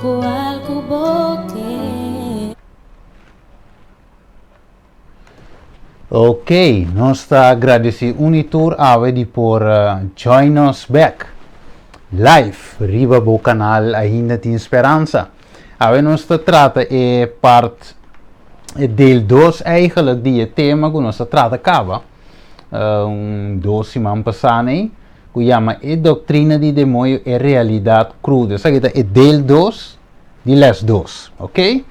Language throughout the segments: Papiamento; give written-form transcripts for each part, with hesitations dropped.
Lokual ku bo ke. Ok, nos ta agradeci un y tur awe di por join nos back live riba bo canal Ainda Tin Speransa. Awe nos ta trata e part, e deel dos eigenlijk di e tema cu nos ta trata caba un dos siman pasa ney cu yama E Doctrina di Demoyo, E Realidad Crudo. Esaki ta e deel dos di les dos, ok?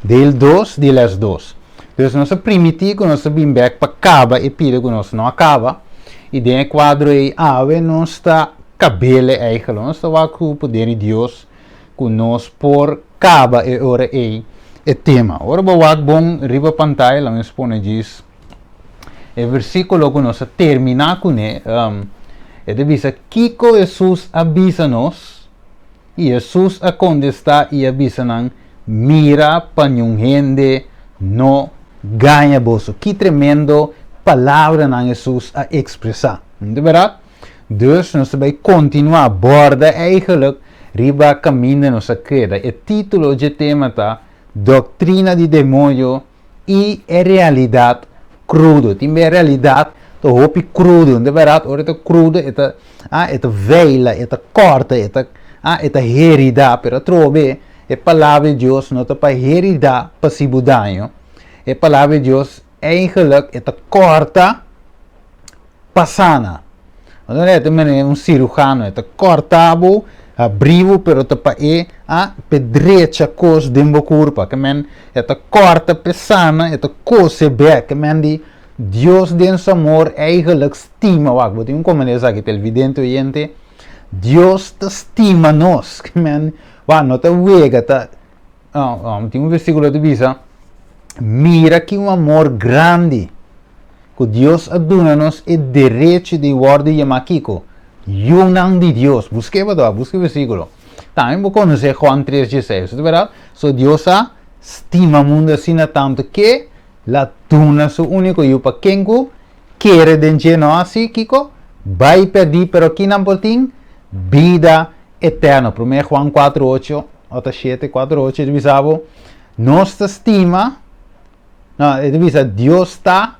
Deel dos di les dos. Dus nos a primiti cu nos ta bin bek pa caba e pida cu nos no a caba. Y den e cuadro ey awe nos ta cabele eigenlijk. Nos ta wak cu poder di Dios cu nos por caba e ora ey e tema. Ora bo wak bon riba pantaya, laat me pone djis e versiculo cu nos a termina cune. E ta bisa, Kico Jesus a bisa nos? I Hesus a kontestá i a bisa nan, Mira pa niun hende no gaña boso. Ki tremendo palabranan Hesus a ekspresá! No ta bèrdat? Dus nos ta bai kontinuá bòrda eigentlik riba kaminda nos a keda. E título dje tema ta Doktrina di Demoño i e realidat krudo. Tin bia e realidat ta hopi krudo, no ta bèrdat? Ora e ta krudo e ta ah e ta veila, e ta kòrta, e ta ah e ta heridá, pero atrobe e palabra di Dios no ta pa heridá pa hasi bo daño. E palabra di Dios eigenlik e ta kòrta pa sana. Anto e ta manera un cirujano, e ta corta bo, habri bo, pero ta pa e a p'e drecha cos den bo curpa. Ke men e ta corta p'e sana, e ta cose bek. Ke men di Dios den su amor eigenlijk stima wak. Bo tin un comende esaki, televidente, oyente. Dios ta stima nos. Ke men, wak, no ta wega, ta, tin un versiculo ta bisa, Mira ki un amor grandi ku Dios a duna nos e derecho di wòrdu yamá kiko? Yunan di Dios. Busk'é pa tua, buska e versíkulo. Tambe bo konosé Juan tres dieseis, ta bèrdat? So Dios a stima mundu asina tantu ke la duna su úniko Yu pa ken ku kere den dje no hasi kiko? Bai pèrdí, pero kinan por tin? Bida eterno. Promé Juan kuatro ocho, ota shete, kuatro ocho, e ta bisa bo, Nos ta stima. No, e ta bisa Dios ta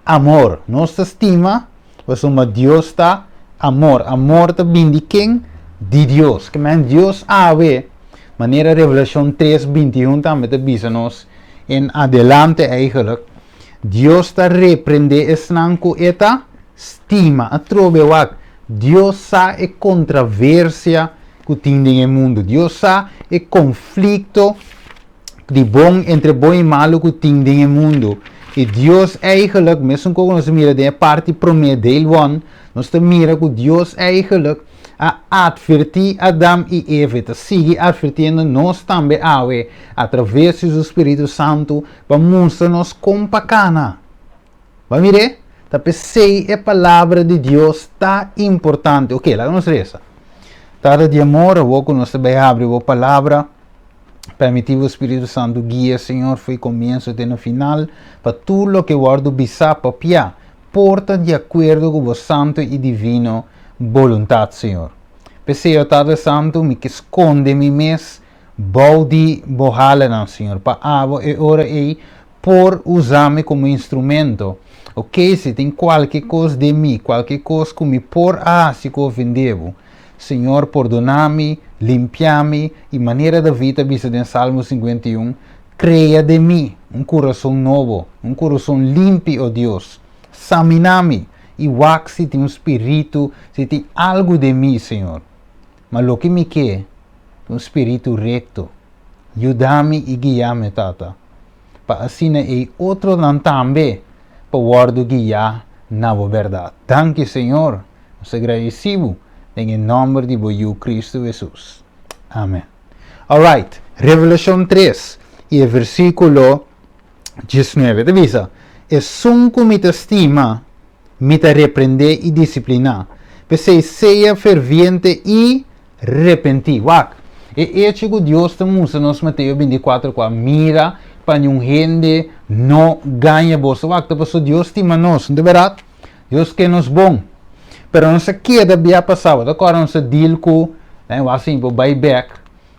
amor. Nos ta stima pasobra Dios ta amor. Amor ta bin di ken? Di Dios. Ke men Dios awe, manera Revelashon tres bintiun tambe ta bisa nos en adelante eigenlijk, Dios ta reprende esnan ku e ta stima. Atrobe wak, Dios sa e kontraversia ku tin den e mundu. Dios sa e konflikto di bon entre bon i malu ku tin den e mundu. I Dios eigenlijk, mesun ku nos mira den e parti promé, deel one, nos ta mira ku Dios eigenlijk a atvertí Adam i Eva, i ta sigui atvertiendo nos tambe awe atraves di su Spiritu Santu pa mustra nos kon pa kana. Bo a mir'é? Ta p'esei e Palabra di Dios ta importante. Oke, laga nos resa. Tata di amor, awor ku nos ta bai habri bo Palabra, Permití bo Spiritu Santu guia, Señor, fo'i komienso te na final, pa tur loke wòrdu bisá, papiá, por ta di akuerdo ku bo santu i divino boluntat, Señor. P'esei, o Tata Santu, mi ke skonde mi mes bou di bo halanan, Señor, pa abo e ora ei por usa mi komo instrumento. Oke, si tin kualke kos den mi, kualke kos ku mi por a hasi ku ofendé bo, Señor, pordoná mi, limpiá mi, i manera David a bisa den Salmo 51, Krea den mi un kurason nobo, un kurason limpi, o Dios. Saminá mi, i wak si tin un spiritu, si tin algu den mi, Señor. Ma loke mi ke ta un spiritu rekto. Yuda mi i guia mi, Tata, pa asina ei otronan tambe por wòrdu guiá na bo bèrdat. Danki, Señor. Nos ta gradisí bo den e nòmber di bo Yu Kristu Hesus. Amen. Alright, Revelashon tres i e versíkulo diesnuebe ta bisa, Esun ku mi ta stima, mi ta reprendé i disipliná. P'esei sea ferviente i Repentí. Wak! E echo ku Dios ta mustra nos Mateo bintikuater kua mira pa niun hende no gaña boso. Wak! Ta pasobra Dios stima nos, no ta bèrdat? Dios ke nos bon. Pero nos a keda bia pasá. Bo ta kòrda nos a deal ku, wak si bo bai bèk.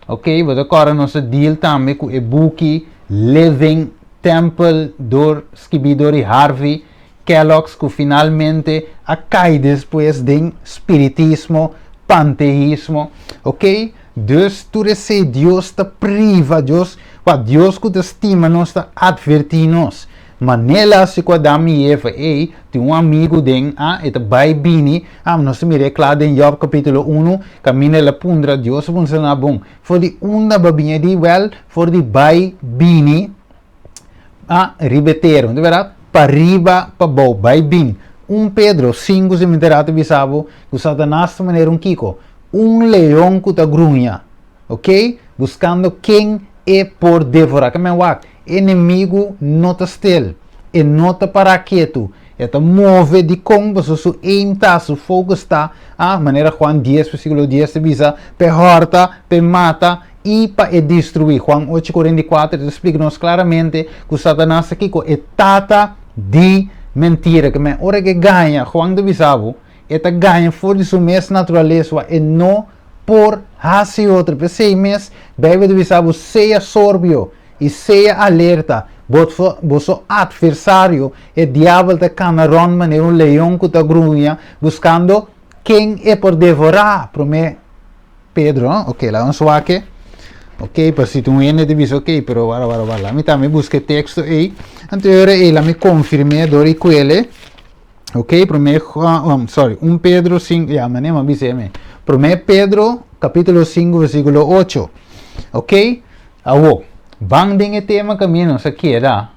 Ok, bo ta kòrda nos a deal tambe ku e buki Living Temple dor skibí dor di Harvey Kellogg's ku finalmente a kai despues den spiritismo, panteismo. Ok, dus tur esei Dios ta priva, Dios, wak, Dios ku ta stima nos ta atvertí nos. Manera hasi ku Adam i Eva, ei, tin un amigu den, a, e ta bai bini, a, nos ta mira e kla den Job kapítulo unu, kaminda el a puntra, Dios a puntra nan, Bon, for di unda bo a bini? E di, Wèl, for di bai bini, a, riba e tera, no ta bèrdat? Pariba pabou, bai bin. Un Pedro sinku si mi ta rato bisa bo ku Satanas ta manera un kiko? Un leon ku ta gruña, ok? Buskando ken e por devorá. Ke men wak, e enemigu no ta stil, e no ta pará ketu, e ta move. Dikon? Pasobra su aim ta, su focus ta, ah, manera Juan dies versíkulo dies ta bisa, p'e hòrta, p'e mata i pa e destruí. Juan ocho 44 ta splika nos klaramente ku Satanas ta kiko? E tata di mentira. Ke men ora ku e gaña, Juan ta bisa bo, e ta gaña for di su mes naturalesa, wak e no por hasi otro. P'esei mes Beibel ta bisa bo, Sea sorbio i sea alerta, boso atversario, e diabel, ta kana rònt manera un leon ku ta gruña, buskando ken e por devorá. Promé Pedro, no? Ok, laga nos wak e. Ok, pa si tin un hende ta bisa, ok, pero wara, wara, wara, lami tambe buska e teksto ei. Anto e ora ei lami konfirm'é dor di kuele. Ok, promé, um, sorry, 1 Pedro 5, ya, mané m'a bisa me. Promé Pedro, capítulo 5, versículo 8. Ok, awo, ban den e tema camino nos a keda.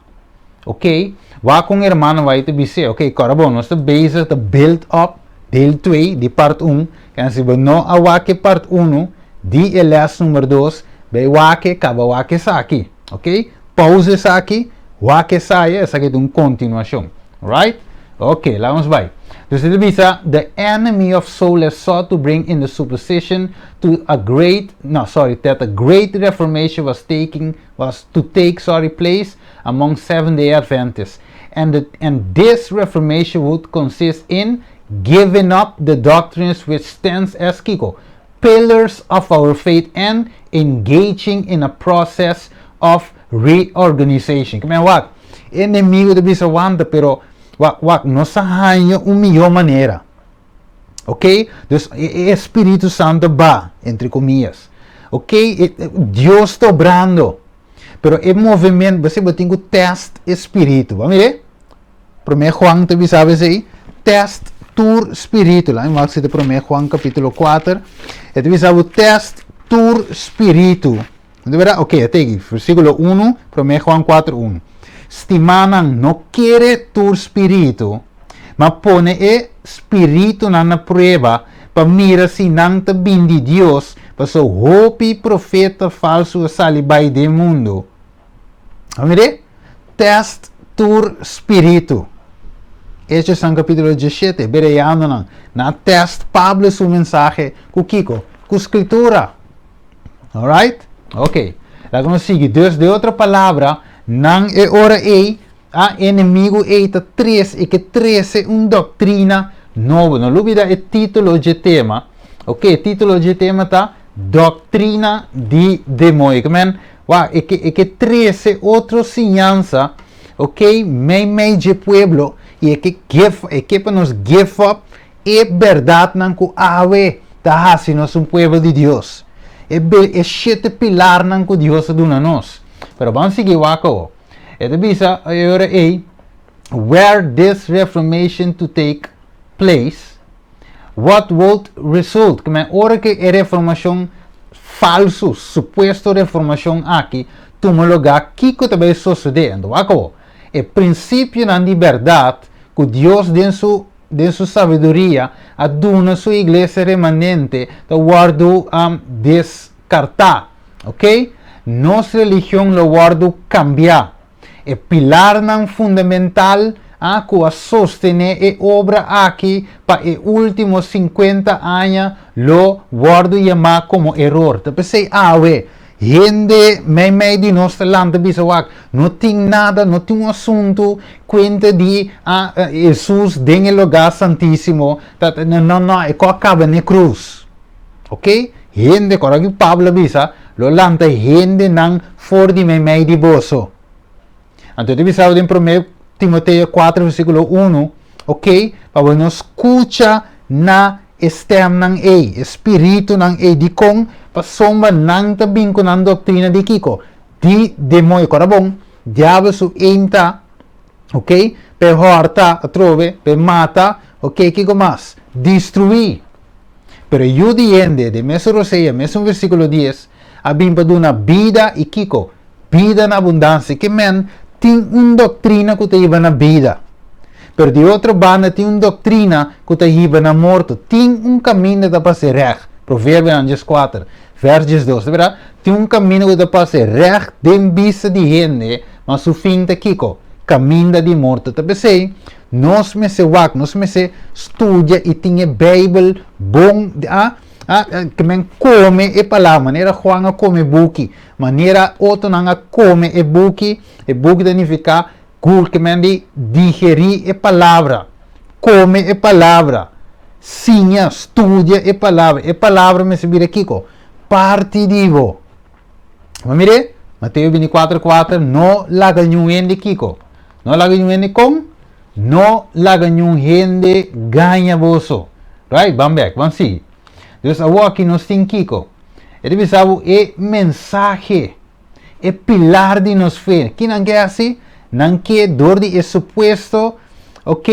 Ok, wak un hermano bai te bis'é, ok, kòrda bon, nos ta bezig ta build up deel 2 di part 1, ken si bo no a wak e part 1 di e les number 2, bai wak e, kaba wak esaki. Ok, pausa esaki, wak esaya, esaki ta un kontinuashon. Right? Ok, laat ons bai. Dus e ta bisa, the enemy of soul has sought to bring in the supposition to a great, no, sorry, that a great reformation was taking, was to take, sorry, place among Seventh-day Adventists. And, the, and this reformation would consist in giving up the doctrines which stands as kiko, pillars of our faith and engaging in a process of reorganization. Ke men wak, e enemigo ta bisa wanta, pero wak, wak, nos a haña un mihó manera. Ok? Dus e, e Espíritu Santo ba, entre comillas. Ok? E, Dios ta obrando. Pero e movimento, bo bo tin ku test e spiritu. Ba mire? Promé Juan ta bisa esei, test tur spiritu. Laat me wak Promé Juan kapítulo 4. E ta bisa test tur spiritu. Di bèrdat? Ok, te aki. Versíkulo 1, Promé Juan 4, 1. Stimánan, no kere tur spiritu, ma pone e spiritunan na prueba pa mira si nan ta bin di Dios, paso hopi profeta falsu a sali bai den mundu. Mire, test tur spiritu. Hechos kapítulo 17, bereanonan nan a test Pablo su mensahe ku kiko? Ku skritura. Alright? Ok. Laga nos sigui. Dus, den otro palabra, nan e ora ei, a enemigu ei ta trese, e ke trese un doktrina nobo. No lubidá e título dje tema. Ok, e título dje tema ta Doktrina di Demoño. Ke men, wak, e ke, e ke trese otro siñansa, ok, meimei dje pueblo, i e ke give, e ke pa nos give up e bèrdatnan ku awe ta hasi nos un pueblo di Dios. E, e shete pilarnan ku Dios a duna nos. Pero ban sigui wak awo. E ta bisa e ora ei, were this reformation to take place, what would result? Ke men ora ku e reformashon falsu, supuesto reformashon aki, tuma lugá, kiko ta bai sosodé? Anto wak awo. E prinsipionan di bèrdat ku Dios den su den su sabiduria a duna su iglesia remanente ta wòrdu um, deskartá. Ok? Nos religion lo wòrdu kambiá. E pilarnan fundamental ah, ku a sostené e obra aki pa e último 50 aña lo wòrdu yamá komo eror. Ta p'esei awe, hende meimei di nos ta lanta bisa wak, no tin nada, no tin un asuntu kuenta di ah, Hesus den e lugá santísimo, ta, no, no, no, e kos a kaba n'e krus. Ok? Hende, kòrda ku Pablo a bisa, Lo lanta hendenan for di meimei di boso. Anto e ta bisa den promé Timoteo 4 versíkulo 1, ok, pa bo no skucha na e stèmnan ei, e spiritunan ei. Dikon? Pasobra nan ta bin ku nan doktrina di kiko? Di demoño. Kòrda bon, diabel su aim ta, ok, pa e hòrta atrobe, pa e mata, ok, kiko mas? Destruí. Pero e Yu di hende, den mesun rosea, mesun versíkulo 10, a bin pa duna bida i kiko? Bida na abundansia. Ke men tin un doktrina ku ta hiba na bida. Pero di otro banda tin un doktrina ku ta hiba na morto. Tin un kaminda ta pase règt. Proverbionan 14, vèrs 12. Ta bira? Tin un kaminda ku ta pase règt den bista di hende, ma su fin ta kiko? Kaminda di morto. Ta p'esei nos mester wak, nos mester studia i tin e Beibel bon, a, a, ke men kome e palabra, manera Juan a kome buki. Manera otronan a kome e buki, e buki ta nifiká ku ke men di digerí e palabra, kome e palabra, siña, studia e palabra. E palabra mester bira kiko? Parti di bo. Bo mir'é? Mateo 24, 4, No laga niun hende kiko? No laga niun hende kon? No laga niun hende gaña boso. Right? Ban bèk, ban sigui. Dus awor aki nos tin kiko? E ta bisa bo e mensahe, e pilar di nos fe. Ki nan ke hasi? Nan ke dor di e supuesto, ok,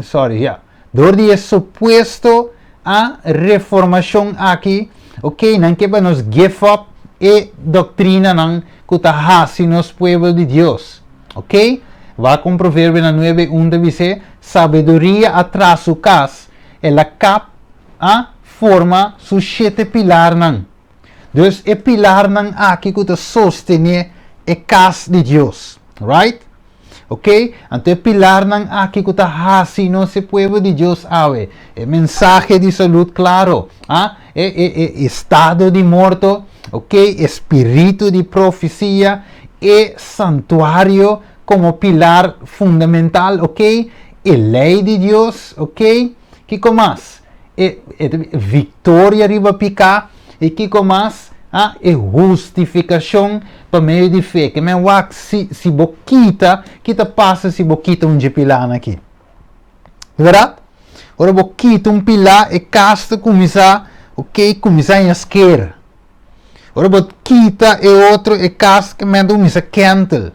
sorry, ya, dor di e supuesto a reformashon aki, ok, nan ke pa nos give up e doktrinanan ku ta hasi nos pueblo di Dios. Ok? Wak un Proverbionan 9:1 ta bis'é, Sabiduria a traha su kas, el a kap a forma su shete pilarnan. Dus e pilarnan aki ku ta sostené e kas di Dios. Right? Ok? Anto e pilarnan aki ku ta hasi nos e pueblo di Dios awe. E mensahe di salud klaro. Ah, e, e, e estado di morto. Ok? E spiritu di profesia. E santuario komo pilar fundamental. Ok? E lei di Dios. Ok? Kiko mas? E, e viktoria riba piká. I kiko mas? Ah, e hustifikashon pa medio di fe. Ke men wak si, si bo kita, ki ta pasa si bo kita un dje pilánan aki? Di bèrdat? Ora bo kita un pilá, e kas ta kuminsá, ok, kuminsá haña sker. Ora bo kita e otro, e kas ke men ta kuminsá kèntel.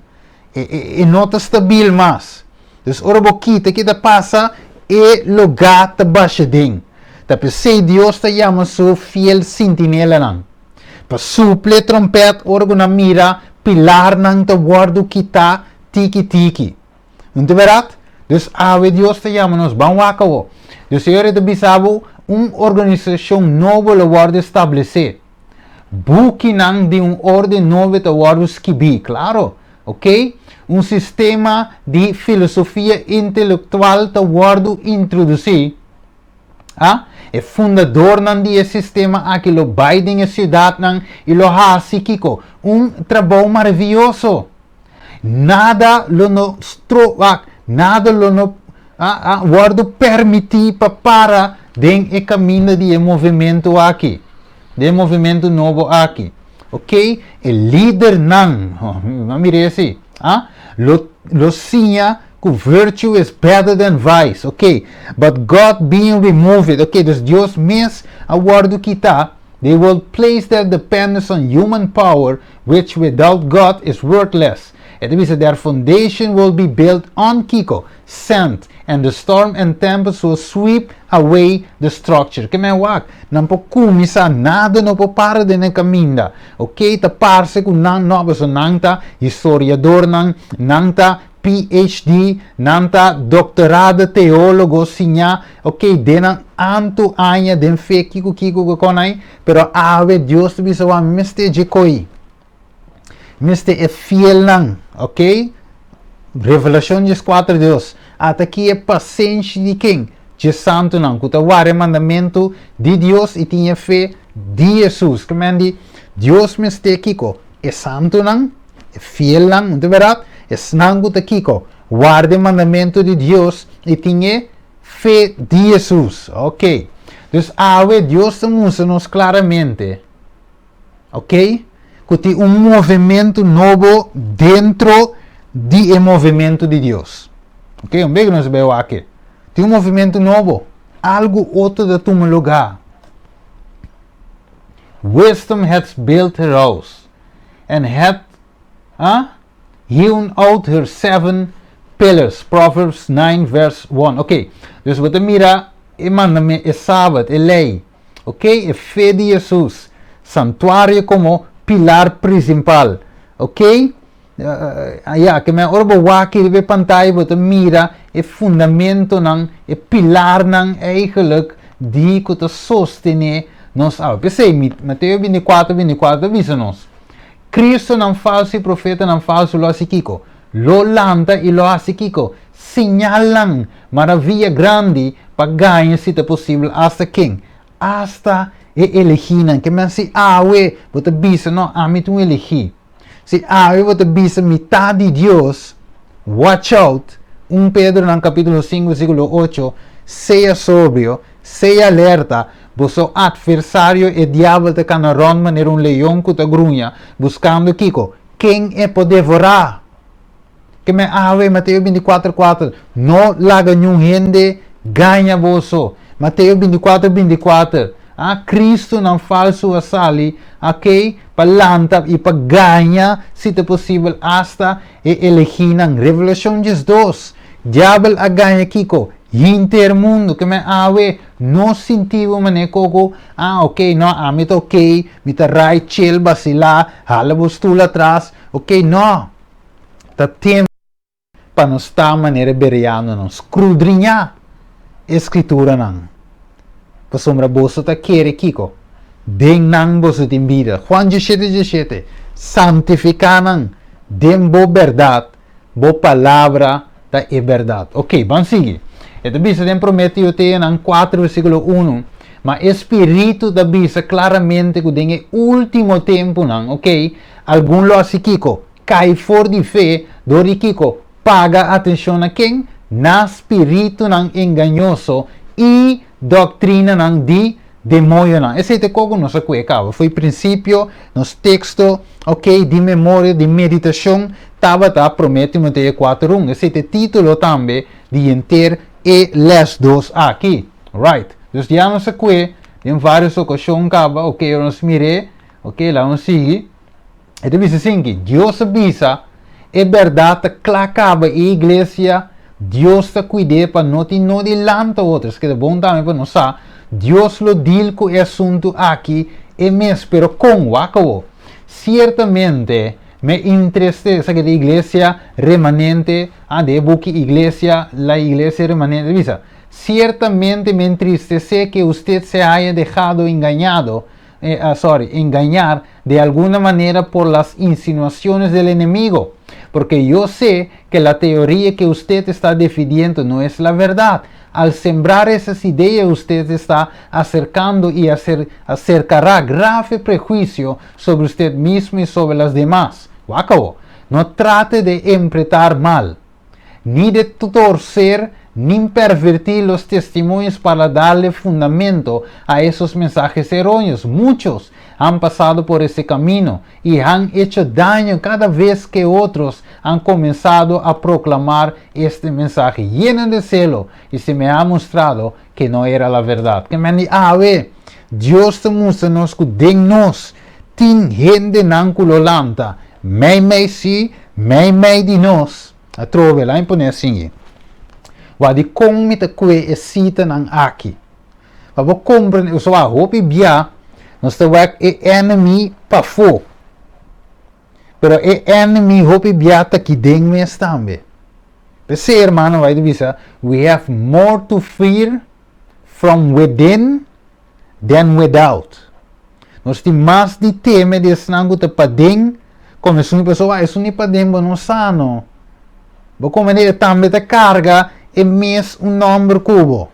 E, e, e no ta stabil mas. Dus ora bo kita, ki ta pasa? E lugá ta basha den. Ta p'esei Dios ta yama su fiel sintinelanan pa supla e trompèt ora ku nan mira pilarnan ta wòrdu kitá tiki tiki. No ta bèrdat? Dus awe Dios ta yama nos, ban wak awo. Dus Señor e ta bisa bo, un organisashon nobo lo wòrdu establesé. Bukinan di un orden nobo ta wòrdu skibí, klaro, ok? Un sistema di filosofia intelektual ta wòrdu introdusí. A E fundadornan di e sistema aki lo bai den e siudatnan i lo hasi kiko? Un trabou maravioso! Nada lo no stroba, nada lo no a wòrdu permití pa para den e kaminda di e movementu aki, den e movementu nobo aki. Ok, e lidernan, a mira esei, a lo lo siña ku virtue is better than vice, ok, but God being removed, ok, dus Dios mes a wòrdu kitá, they will place their dependence on human power, which without God is worthless. E ta bisa their foundation will be built on kiko? Sand, and the storm and tempest will sweep away the structure. Ke men wak, nan por kuminsá, nada no por para den e kaminda. Ok, ta parse ku nan no, pasobra nan ta historiadornan, nan ta PhD, nan ta doktorado teólogo siñá, ok, den nan antu aña den fe kiko kiko ku kon ai, Pero awe Dios ta bisa wak, mi mester dje koi. Mi mester e fielnan, ok? Revelashon 14 Dios, ata ki e pasenshi di ken? Dje santunan ku ta warda e mandamentu di Dios i tin e fe di Hesus. Ke men di, Dios mester kiko? E santunan, e fielnan, no ta bèrdat? Esnan ku ta kiko? Warda e mandamentu di Dios i tin e Fe di Jesus. Ok. Dus awe Dios ta mustra nos claramente. Ok? Ku tin un movementu nobo dentro di e movementu di Dios. Ok, un bek nos bai wak. Tin un movementu nobo. Algu otro ta tuma lugá. Wisdom has built her house and hath hewn out her seven pillars. Proverbs 9 verse 1. Ok, dus bo ta mira e mandamentu, e Sabat, e lei. Ok, e fe di Jesus. Santuario komo pilar prinsipal. Ok? Ya, ke men ora bo wak riba e pantaya bo ta mira e fundamentonan, e pilarnan eigenlijk di ku ta sostené nos awe. P'esei, Mateo 24, 24 ta bisa nos, Kristonan falsu i profetanan falsu lo hasi kiko? Lo lanta i lo hasi kiko? Señalnan, maravia grandi pa gaña si ta posibel asta ken? Asta e elegínan. Ke men si awe bo ta bisa, No, ami ta un elegí. Si awe bo ta bisa mi ta di Dios, watch out, 1 Pedronan capítulo 5 versículo 8, sea sobrio, sea alerta, boso adversario e diabel ta cana rond manera un leon cu ta gruña, buscando kico? Ken e por devorá? Ke men awe, Mateo 24, 4, no laga niun hende gaña boso. Mateo 24, 24, ah, Cristonan falsu a sali, ok, pa lanta i pa gaña, si ta posibel, asta e elegínan. Revelacion 12, diabel a gaña kiko? Henter mundu. Ke men awe, no sinti bo manera koko, ah, ok, no, ami ta ok, mi ta rai chill, basilá, hala bo stul atras, ok, no. Ta tempu pa nos ta manera e bereanonan, skrudriñá e Skrituranan, pasobra boso ta kere kiko? Den nan boso tin bida. Juan diesshete diesshete, Santifiká nan den bo bèrdat, bo palabra ta e bèrdat. Oke, ban sigui. E ta bisa den Promé Tioteonan kuater versíkulo unu, Ma e Spiritu ta bisa klaramente ku den e último tempunan, oke, algun lo hasi kiko? Kai for di fe dor di kiko? Paga atenshon na ken? Na spiritunan engañoso i doktrinanan di demoñonan. Esei ta e kos ku nos a kue kaba. Fo'i prinsipio nos teksto, ok, di memoria, di meditashon tabata Promé Timoteo 4 un. Esei ta e título tambe di henter e lès dos aki. Right. Dus ya nos a kue den vários okashon kaba, ok, ora nos mir'é, ok, laga nos sigui. E ta bisa asin ki, Dios a bisa, e bèrdat ta kla kaba e iglesia, Dios ta kuid'é pa no tin no di lanta otro. Esaki ta bon tambe pa nos sa, Dios lo deal ku e asuntu aki e mes, pero kon? Wak awo. Siertamente me intreste, esaki ta iglesia remanente, ah, den e buki Iglesia, La Iglesia Remanente, ta bisa, Siertamente me entristece que usted se haya dejado engañado, sorry, engañar de alguna manera por las insinuaciones del enemigo, porque yo sé que la teoría que usted está defendiendo no es la verdad. Al sembrar esas ideas usted está acercando y acercará grave prejuicio sobre usted mismo y sobre las demás. Wak awo, no trate de interpretar mal, ni de torcer ni pervertir los testimonios para darle fundamento a esos mensajes erróneos. Muchos han pasado por ese camino y han hecho daño cada vez que otros han comenzado a proclamar este mensaje lleno de celo y se me ha mostrado que no era la verdad. Ke men di awe, Dios ta mustra nos ku den nos tin hendenan ku lo lanta, mei mei si, mei mei di nos. Atrobe, la'a mi pone asin. Wak dikon mi ta kue e sitanan aki? Pa bo komprende, pasobra hopi bia nos ta wak e enemy pafó. Pero e enemy hopi bia ta aki den mes tambe. P'esei, hermano, bai ta bisa, we have more to fear from within than without. Nos tin mas di teme di esnan ku ta paden komo esun di pasobra esun di paden bo no sa no. Bo komprende e tambe ta karga e mes un nòmber ku bo.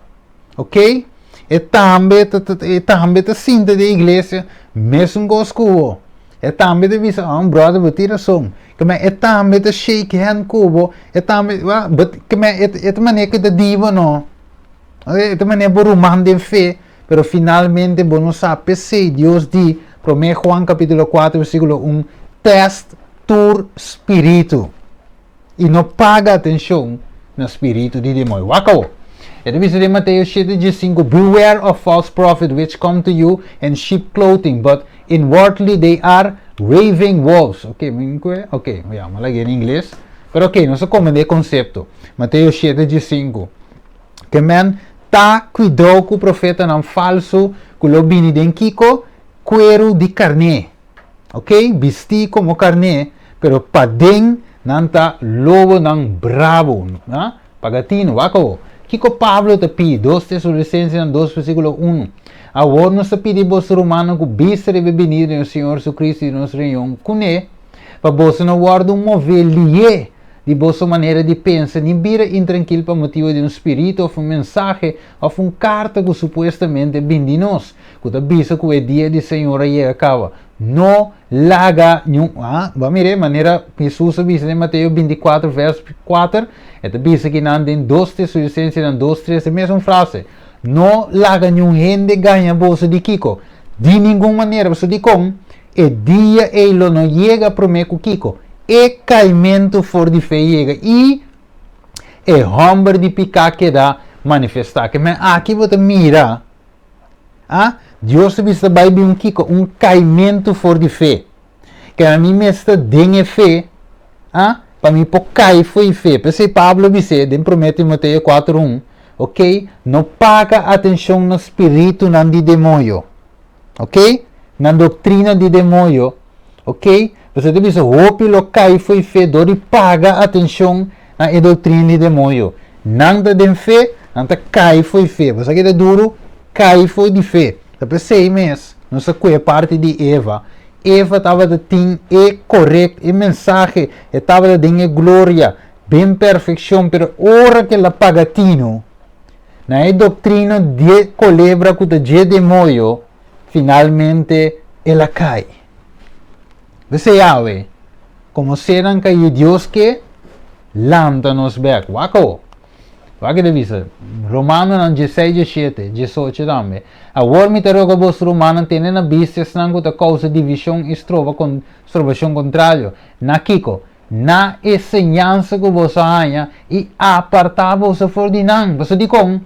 Ok? E tambe ta e tambe ta sinta den iglesia mesun kos ku bo. E tambe ta bisa, oh brother bo tin rason. Keme e tambe ta shake hand ku bo, e tambe, keme e ta manera ku e ta di bo no. E ta manera bo ruman den fe, pero finalmente bo no sa. P'esei Dios di. Promé Juan kapítulo 4 versíkulo 1, Tèst tur spiritu i no paga atenshon na spiritu di demoño. Wak awor. E ta bisa den Mateo 7 15, Beware of false prophets which come to you in sheep clothing, but inwardly they are raving wolves. Ok, mi kue, ok, ya, mi a lag'é na ingles. Pero ok, nos a komprendé e konsepto. Mateo 7 15. Ke men ta kuidou ku profetanan falsu ku lo bini den kiko? Kueru di karné. Ok, bistí komo karné, pero paden nan ta lobonan brabu. Ha? Paga tinu, wak awor. Kiko Pablo ta pidi? Dos Tesalonicensenan dos versíkulo unu. Awor nos ta pidi boso rumannan ku bista riba e binida di nos Señor Jesucristo i di nos reunion kuné, pa boso no wòrdu mové lié di boso manera di pensa ni bira intrankil pa motibu di un spiritu òf un mensahe òf un karta ku supuestamente bin di nos, ku ta bisa ku e dia di Señor a yega kaba. No laga niun, ah, bo a mira e manera Hesus a bisa den Mateo 24 vèrs 4, e ta bisa kinan den Dos Tesalonicensenan dos tres e mesun frase, No laga niun hende gaña boso di kiko? Di ningun manera, pasobra dikon? E dia ei lo no yega promé ku kiko? E kaimentu for di fe yega i e hòmber di piká keda manifestá. Ke men aki bo ta mira, a, Dios ta bisa ta bai bin un kiko? Un kaimentu for di fe. Ke men mi mester den e fe, a, pa mi por kai for di fe. P'esei Pablo bis'é den Promé Timoteo 4, 1, ok, no paga atenshon na spiritunan di demoño. Ok? Nan doctrina di demoño. Ok? Pasobra ta bisa hopi lo cay fo'i fe dor di paga atencion na e doctrina di demoño. Nan ta den fe, nan ta cay fo'i fe. Bo sa ki ta duru? Cay fo'i di fe. Ta p'esey mes nos a cue parti di Eva. Eva tabata tin e corect, e mensahe, e tabata den e gloria, den perfeccion, pero ora cu el a paga tino, Na e doktrina dje kolebra ku ta dje demoyo, finalmente el a kai. P'esei awe, komo sernan kaí Dios ke lanta nos bèk. Wak awo. Wak e ta bisa, Romanonan dieseis, diesshete, diesocho tambe, Awor mi ta roga boso rumannan tene na bista esnan ku ta kousa divishon i stroba strobashon kontrario. Na kiko? Na e señansa ku boso a haña i apartá boso for di nan. Pasobra dikon?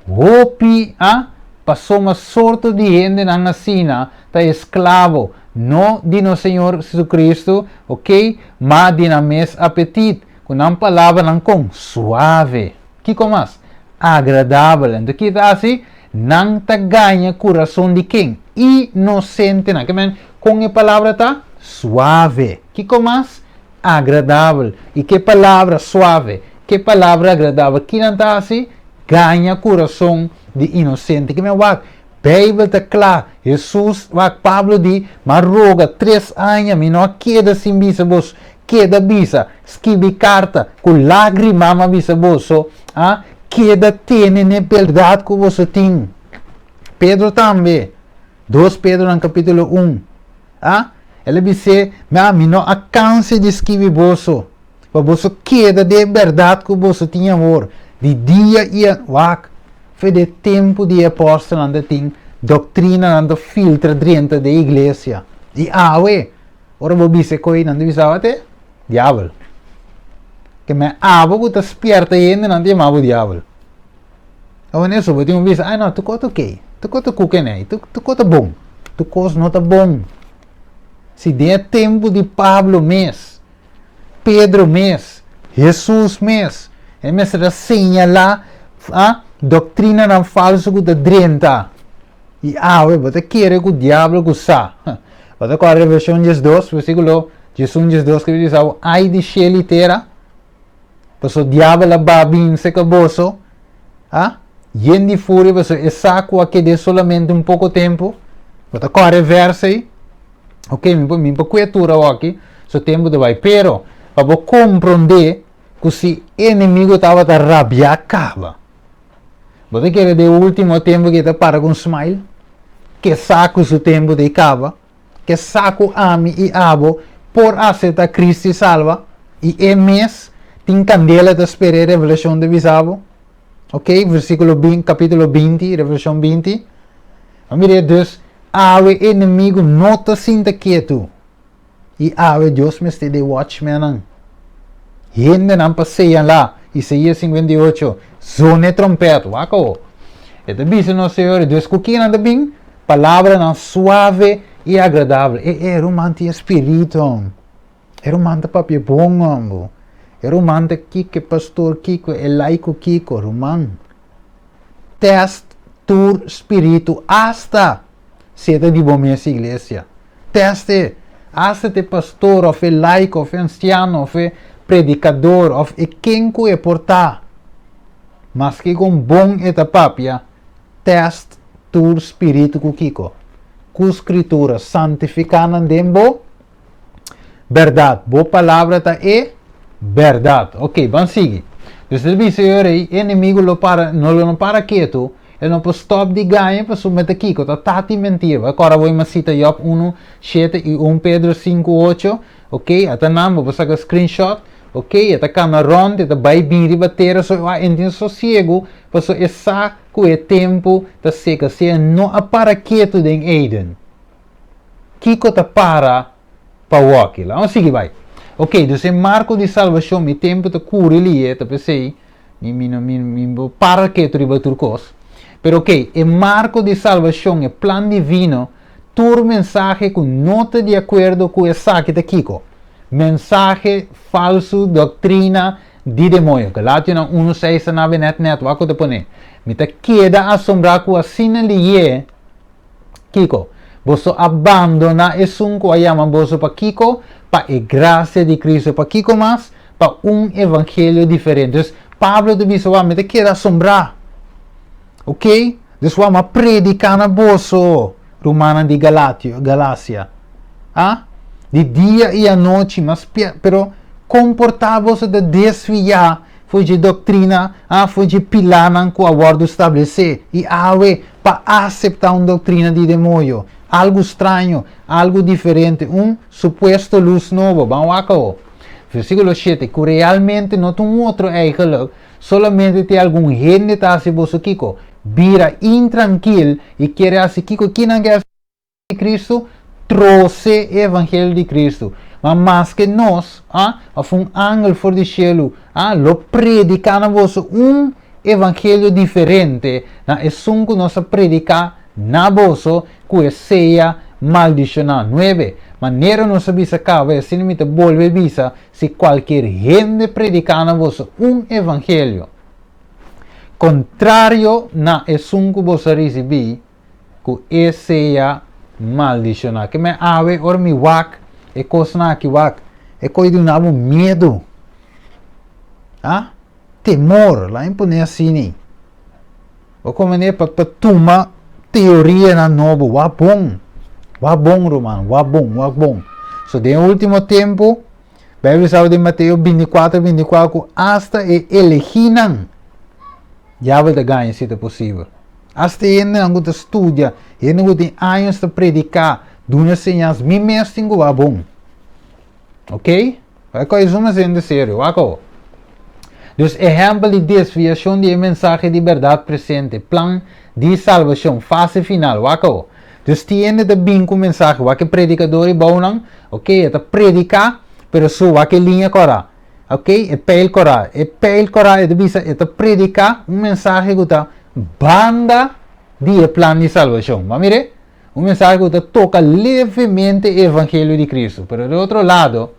Hopi a pasoma sorto di hendenan asina ta esklabo, no di nos Señor Jesucristo, oke, ma di nan mes apetit, ku nan palabranan kon? Suave. Kiko mas? Agradabel. Anto ki ta hasi? Nan ta gaña kurason di ken? Inosentenan. Ke men, kon e palabra ta? Suave. Kiko mas? Agradabel. I ke palabra suave, ke palabra agradabel, ki nan ta hasi? Gaña kurason di inosente. Ke men wak, Beibel ta kla. Hesus, wak, Pablo di, M'a roga tres aña, mi no a keda sin bisa boso. Keda bisa, skibi karta, ku lágrima m'a bisa boso, a keda tene n'e bèrdat ku boso tin. Pedro tambe, Dos Pedronan kapítulo un, a el a bis'é, Ma mi no a kansa di skibi boso, pa boso keda den e bèrdat ku boso tin awor, di dia i a wak, fe den e tempu di e apòstelnan ta tin doktrinanan ta filtra drenta den iglesia. I awe, Ora bo bisa e koi, nan ta bisa abo te diabel. Ke men abo ku ta spierta hende, nan ta yama bo diabel. Awor eso, bo tin ku bisa, ay no, tur kos ta okey, tur kos ta kukeney, tur kos ta bon. Tur kos no ta bon. Si den e tempu di Pablo mes, Pedro mes, Hesus mes, e mester a señalá a doktrinanan falsu ku ta drenta. I awe bo ta kere ku diablo ku sa. Bo ta kòrda Revelashon 12, versíkulo 11, 12 ku bisa bo, Ai di shelu i tera, pasobra diabel a baha bin serka boso, a yen di furia pasobra e sa ku a ked'é solamente un poko tempu. Bo ta kòrda e vèrs ei? Ok, mi por mi por kue tur awoki, so tempu ta bai. Pero, pa bo komprondé ku si enemigo tabata rabiá kaba. Bo ta kere den ultimo tempu ke ta para ku un smile? Ke sa ku su tempu ta kaba? Ke sa ku ami i abo por asepta Kristu i salba? I e mes tin kandela ta spera e revelashon ta bisa bo? Ok, versíkulo 20, kapítulo 20, Revelashon 20. A mira dus. Awe enemigu no ta sinta ketu. I awe Dios mester di watchmannan. Hendenan pa señalá, Isaías 58, zona e trompèt. Wak awo. E ta bisa nos Señor, dus ku kinan ta bin? Palabranan suave i agradabel. E e ruman tin e spiritu. E ruman ta papia bon hombo. E ruman ta kiko, e pastor kiko, e laiko kiko. Ruman, test tur spiritu asta si e ta di bo mes iglesia. Test e. Asta te pastor of e laiko of e ansiano of e predikador of e ken ku e por ta. Maske kon bon e ta papia, test tur spiritu ku kiko? Ku Skritura. Santifiká nan den bo Bèrdat, bo palabra ta e bèrdat. Ok, ban sigui. Dus el bisa e rei, e enemigu lo para, no lo no para ketu, el no por stòp di gaña pasobra ta kiko, ta tati mentira. Bo a kòrda bo ima sita Jòb unu, shete i un Pedro sinku, ocho? Ok, ata nan, bo por saka screenshot. Ok, e ta kana rònt, e ta bai bin riba tera, so a e tin sosiegu pasobra e sa ku e tempu ta seka. Si e no a para ketu den Eden. Kiko ta para pa wòki? Laga nos sigui bai. Ok, dus e marko di salbashon, mi tempu ta kuri lihe, ta p'esei mi mi no mi mi por para ketu riba tur kos. Pero ok, e marko di salbashon, e plan divino, tur mensahe ku no ta di akuerdo ku esaki ta kiko? Mensahe falsu, doktrina di demoño. Galationan unu seis ta nabe nèt nèt, wak ku ta pone. Mi ta keda asombrá ku asina lihe. Kiko? Boso a bandoná esun ku a yama boso pa kiko? Pa e grasia di Cristo. Pa kiko mas? Pa un evangelio diferente. Dus, Pablo ta bisa, Wak, mi ta keda asombrá. Ok? Dus, wak, mi a prediká na boso, rumannan di Galatio, Galasia. Ah? Di dia i anochi, mi a spia, pero kon por ta boso ta desviá for dje doktrina, ah, for dje pilánan ku a wòrdu stablesé, i awe pa aseptá un doktrina di demoyo, algu straño, algu diferente, un supuesto lus nobo. Ban wak awo. Versíkulo shete, ku realmente no ta un otro eigenlijk, solamente tin algun hende ta hasi boso kiko? Bira intrankil i kere hasi kiko? Kinan ke hasi? Di Cristo, trose e evangelio di Cristo. Ma maske nos, a, of un angel for di shelu, a, lo prediká na boso un evangelio diferente na esun ku nos a prediká na boso, ku e sea maldishoná. Nuebe, Manera nos a bisa kaba, i asina mi ta bolbe bisa, si kualkier hende prediká na boso un evangelio kontrario na esun ku boso a risibí, ku e sea maldishoná. Ke men awe ora mi wak e kosnan aki wak, e koe duna bo miedu. Ah? Temor, laat mi pone asini. Bo komene pa pa tuma teorianan nobo, wak bon. Wak bon ruman, wak bon, wak bon. So den e ultimo tempu, Bijbel sa den Mateo 24, 24 ku asta e eleginan Diabel ta gaña si ta posibel. Asta e hendenan ku ta studia, hende ku tin años ta prediká, duna señas, mi mes tin ku wak bon. Ok? Wak kos esun mas hende serio, wak awo. Dus ehèmpel di desviashon di e mensahe di bèrdat presente, plan di salbashon, fase final, wak awo. Dus tin hende ta bin ku mensahe, wak e predikador i bounan, ok, e ta prediká, pero su wak e liña kòrá. Ok, e pijl kòrá. E pijl kòrá e ta bisa e ta prediká un mensahe ku ta banda di e plan di salbashon. Bo a mira? Un mensahe ku ta toka levemente e evangelio di Kristu. Pero di otro lado,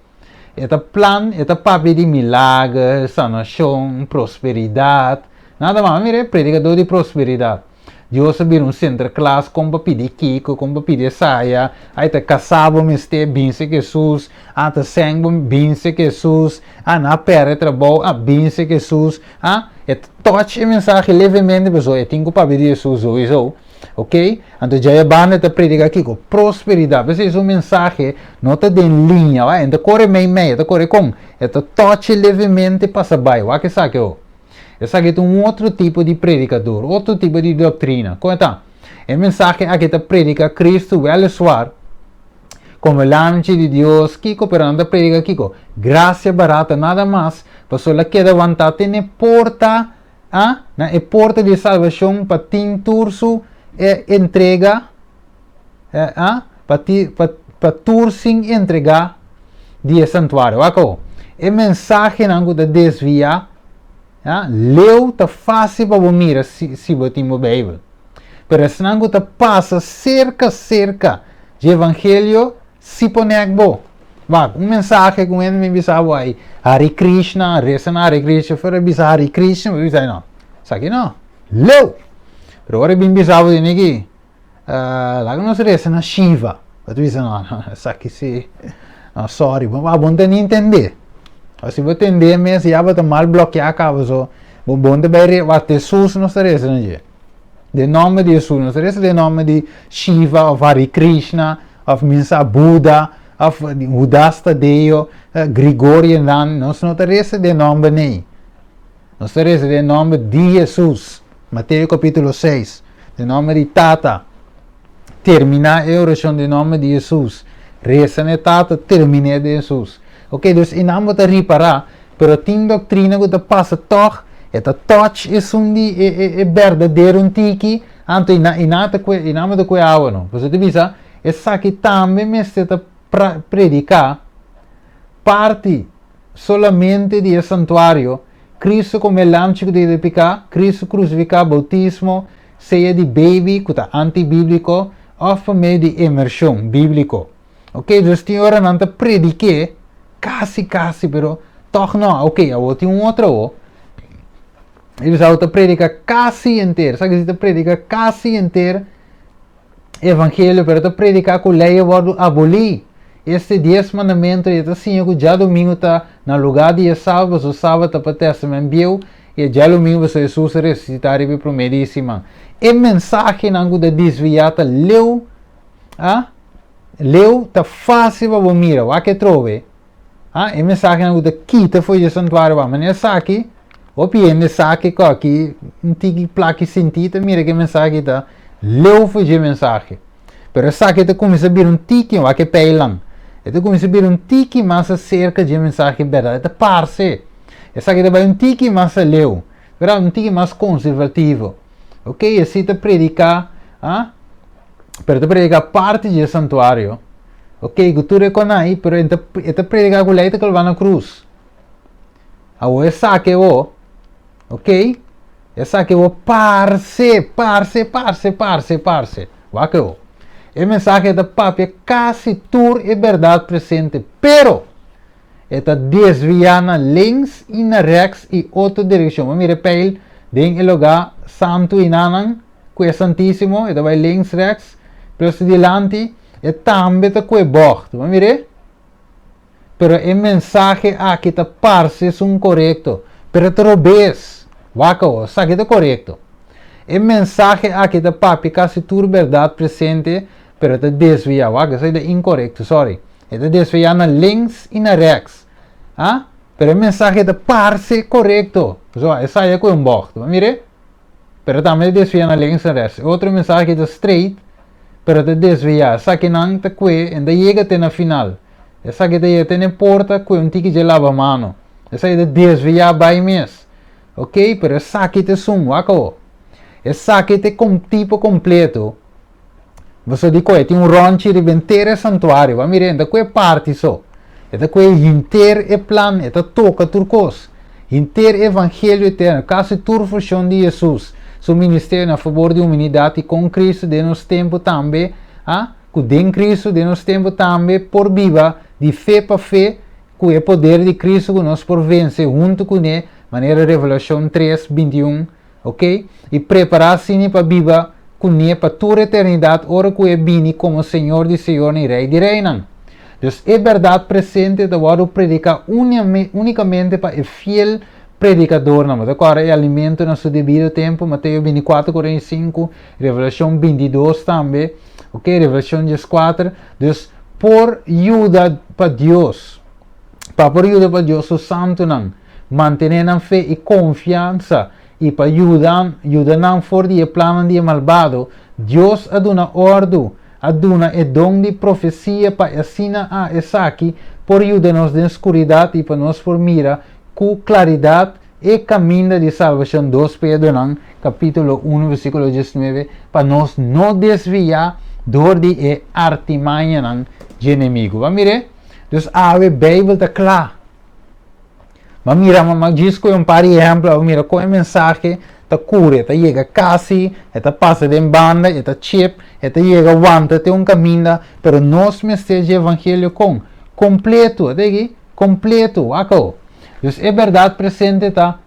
e ta plan, e ta papia di milager, sanashon, prosperidat. Nada mas. Bo a mira? Predikadó di prosperidat. Dios a bira un sinterklaas kon pa pidi kiko, kon pa pidi esaya, ai ta kasá bo mester binse ku Hesus, a ta sèn bo binse ku Hesus, a nan a pèrdè trabou, a binse ku Hesus, a e ta touch e mensahe levemente pasobra e tin ku papia di Hesus souiso, ok, anto djai e banda e ta prediká kiko? Prosperidat, p'esei su mensahe no ta den liña, wak, e no ta kore mei mei, e ta kore kon? E ta touch e levemente pasa bai, wak esaki ho. Esaki ta un otro tipo di predikador, otro tipo di doktrina. Kon e ta? E mensahe aki ta predika Kristu wèliswar komo e Lamchi di Dios, kiko? Pero nan ta predika kiko? Grasia barata, nada mas, pasobra el a keda wantá te na e porta, a, na e porta di salbashon pa tin tur su entrega. Ah, pa ti, pa, pa tur sin entregá di e santuario. Wak awor. E mensahenan ku ta desviá, ah, leu ta fásil pa bo mira si, si bo tin bo Beibel. Pero esnan ku ta pasa serka serka dje evangelio si por nèk bo. Wak, un mensahe ku hende mi bisa bo ai, Hare Krishna, resa na Hare Krishna, fuera bisa Hare Krishna, bo bisa no. Esaki no. Leu! Pero ora e bin bisa bo di niki, Laga nos resa na Shiva. Bo ta bisa, no, no, esaki si, no, sorry, bo, bo no ta ni entendé. O si bo tendé mes, ya bo ta mal blokeá kaba, so bo, bo no ta bai re, wak, Hesus nos ta resa na dje. Den nòmber di Hesus, nos ta resa den nòmber di Shiva òf Hare Krishna òf mi sa Buda òf Judas Tadeo, Grigorio nan, nos no ta resa den nòmber nei. Nos ta resa den nòmber di Hesus, Mateo kapítulo 6, den nòmber di Tata. Terminá e orashon den nòmber di Hesus. Resa na e Tata, terminé den Hesus. Ok, dus einan bo ta ripará, pero tin doktrina ku ta pasa tòg, e ta touch esun di e e e berdadero un tiki, anto einan einan ta kue einan bo ta kue awa no. Pasobra ta bisa, esaki tambe mester ta pra prediká parti solamente di e santuario, Cristo como e lamchi cu ta yeda pica, Cristo crucifica, bautismo, sea di baby cu ta anti-biblico of pa medio di emersion biblico. Ok, dus tin ora nan ta predique casi casi pero toch no, ok, awor tin un otro awor. E bisa awor ta predica casi henter, sa kico ta predica casi henter? Evangelio, pero ta prediká ku lei a wòrdu abolí. Este dies mandamentu e ta siña ku djadumingu ta na lugá di e sábado, pasobra sábado ta pa Tèstamènt Bieu i e djalumingu pasobra Hesus a resusitá riba e promé di e siman. E mensahenan ku ta desviá ta leu, a leu ta fásil pa bo mira, wak e trobe. A e mensahenan ku ta kita for di e santuario wak manera esaki, Hopi hende sa kiko aki un tiki plaki sinti ta mira ke mensahe ta leu for dje mensahe. Pero esaki ta kuminsá bira un tiki, wak e peilan. E ta kuminsá bira un tiki mas aserka dje mensahe bèrdat. E ta parse. Esaki ta bai un tiki mas aleu. Bèrdat, un tiki mas konservativo. Ok, esei ta prediká, ah, pero ta prediká parti dje santuario. Ok, ku tur e konai, pero e ta e ta prediká ku lei ta kalbá na krus. Awor esaki bo, ok, esaki bo parse, parse, parse, parse, parse. Wak bo. E mensahe ta papia kasi tur e bèrdat presente, pero e ta desviá na links i na rèks i otro direkshon. Bo mira e pijl den e lugá santu enanan ku e Santísimo, e ta bai links, rèks, plus dilanti e tambe ta ku e bògt. Bo mir'é? Pero e mensahe aki ta parse esun korekto, pero ta robes. Wak awor, esaki ta korekto. E mensahe aki ta papia kasi tur bèrdat presente, pero ta desviá. Wak, esaki ta inkorekto, sorry. E ta desviá na links i na rèks. Ah? Pero e mensahe ta parse korekto. Pasobra esaki a kohe un bògt. Bo a mir'é? Pero tambe ta desviá na links i rèks. E otro mensahe ta straight, pero ta desviá. Esakinan ta kue, en ta yega te na final. Esaki ta yega te na e porta kue un tiki dje laba mano. Esaki ta desviá bai mes. Ok, pero esaki ta esun, wak awo. Esaki ta e tipo kompleto. Boso di kue tin un rònchi riba henter e santuario. Bo a mira, e ta kue parti so. E ta kue henter e plan, e ta toka tur kos. Henter e evangelio eterno, kasi tur fushon di Hesus, su ministerio na fabor di humanidat i kon Kristu den nos tempu tambe a ku den Kristu den nos tempu tambe por biba di fe pa fe ku e poder di Kristu ku nos por vense huntu kuné manera Revelashon 3, 21 ok i prepará asina pa biba kuné pa tur eternidat ora ku e bini komo Señor di señornan i Rei di reinan. Dus e bèrdat presente ta wòrdu prediká únikamente pa e fiel predikadornan. Bo ta kòrda e alimento na su debido tempu, Mateo 24, 45, Revelashon 22 tambe, ok, Revelashon 14. Dus por yuda pa Dios, pa por yuda pa Dios su santunan mantené nan fe i konfiansa i pa yuda yuda nan for di e plannan di e malbado, Dios a duna òrdu, a duna e don di profesia pa asina a esaki por yuda nos den skuridat i pa nos por mira ku klaridat e kaminda di salbashon 2 Pedronan kapítulo 1 versíkulo 19 pa nos no desviá dor di e artimañanan dje enemigu. Bo a mir'é? Dus awe Beibel ta kla. Bo a mira, mi a djis kohe un par di ehèmpel, bo a mira kon e mensahe ta kure, ta yega kasi, e ta pasa den banda, e ta chip, e ta yega wanta te un kaminda, pero nos mester dje evangelio kon? Kompleto, a teki? Kompleto, wak awo. Dus e bèrdat presente ta,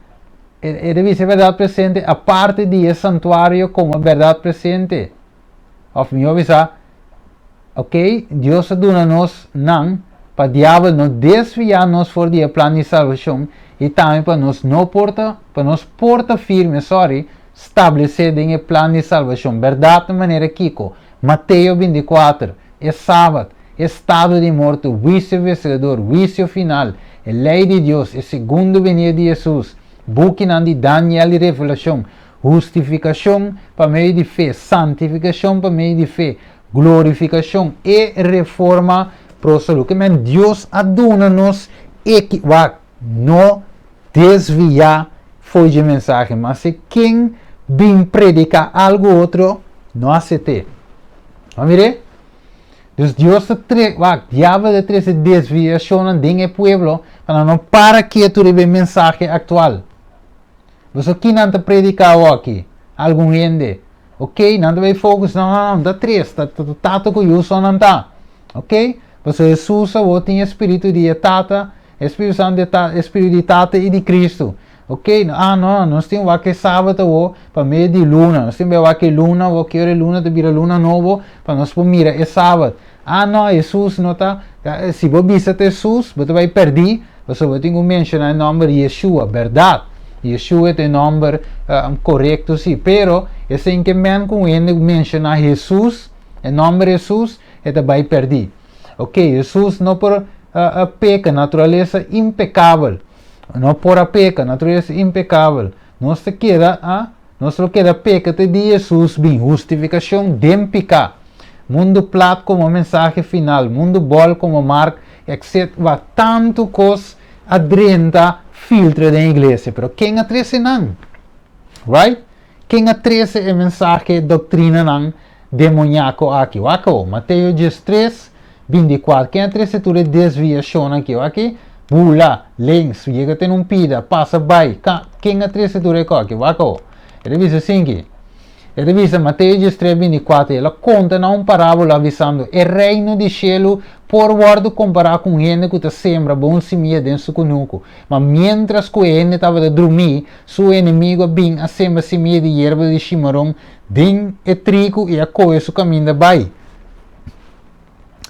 e ta bisa e bèrdat presente aparte di e santuario komo bèrdat presente. Òf mihó bisa, ok, Dios a duna nos nan pa diabel no desviá nos for di e plan di salbashon i tambe pa nos no por ta, pa nos por ta firme, sorry, stablesé den e plan di salbashon. Bèrdat na manera kiko? Mateo 24, e Sabat, e stado di morto, huisio vesedor, huisio final, e lei di Dios, e segundo benida di Hesus, bukinan di Daniel i Revelashon, hustifikashon pa medio di fe, santifikashon pa medio di fe, glorifikashon, e reforma pro salú. Ke men Dios a duna nos eki, wak, no desviá fo'i dje mensahe, ma si ken bin prediká algu otro, no aset'é. Bo mir'é? Dus Dios ta tre, wak, diabel ta trese desviashonnan den e pueblo pa nan no para ketu riba e mensahe aktual. Boso ki nan ta prediká awoki? Algun hende. Ok, nan ta bai focus, no, no, no, ta tres, ta, ta, ta tata ku yu so nan ta. Ok? Pasobra Hesus awor tin e spiritu di e Tata, e Spiritu Santu di e Ta, e spiritu di Tata i di Kristu. Ok, ah, no, nos tin wak e sabat awor pa medio di luna, nos tin bai wak e luna awor, ki ora e luna ta bira luna nobo, pa nos por mira e sabat. Ah, no, Hesus no ta, si bo bisa ta Hesus, bo ta bai pèrdí, pasobra bo tin ku menshoná e nòmber Yeshua. Bèrdat, Yeshua ta e nòmber korekto sí, pero esei ke men ku un hende menshoná Hesus, e nòmber Hesus, e ta bai pèrdí. Oke, Hesus no por peka, naturalesa impekabel. No por a peka, naturalesa impekabel. Nos ta keda, ah, Nos lo keda peka te dia Hesus bin, hustifikashon den piká, mundu plat komo mensahe final, mundu bòl komo mark, etc. Wak tantu kos a drenta filtra den iglesia, pero ken a trese nan? Right? Ken a trese e mensahe, doktrinanan demoniako aki? Wak awo, Mateo 13, 24, ken a trese tur e desviashonnan aki? Wak aki, bula, links, yega te na un pida, pasa bai, ka, ken a trese tur e kos aki? Wak awo. E ta bisa asinki, e ta bisa Mateo 13, 24, el a konta nan un parábola bisando, E reino di shelu por wòrdu kompará ku un hende ku ta sembra bon simia den su kunuku. Ma miéntras ku e hende tabata drumí, su enemigu a bin a sembra simia di yerba di shimaron den e trigu i a kohe su kaminda bai.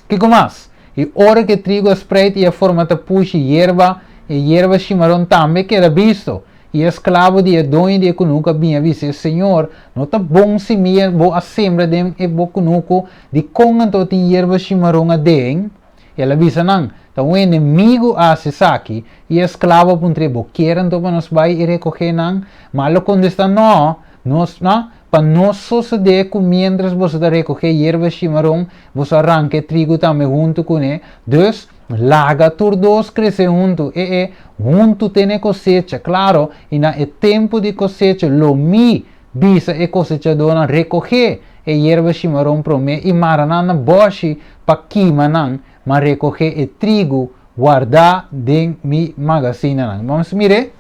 Kiko mas? I ora ku e trigu a spreit i a forma tapushi yerba, e yerba shimaron tambe keda bisto. I e esklabo di e doño di e kunuku a bin a bisa e señor, No ta bon simia bo a sembra den e bo kunuku, dikon anto tin yerba shimaron aden? El a bisa nan, Ta un enemigu a hasi esaki. I e esklabo a puntr'é, Bo kier anto pa nos bai i rekohé nan? Ma el a kontestá, No, nos, no, Pa no sosodé ku miéntras boso ta rekogé yerba shimaron, boso a ranka e trigu tambe huntu kuné. Dus, laga tur dos krese huntu, e e, huntu te n'e kosecha. Klaro, i na e tempu di kosecha lo mi bisa e kosechadónan, Rekogé e yerba shimaron promé i mara nan na bòshi pa kima nan, ma rekogé e trigu wardá den mi magasinanan. Bo mir'é?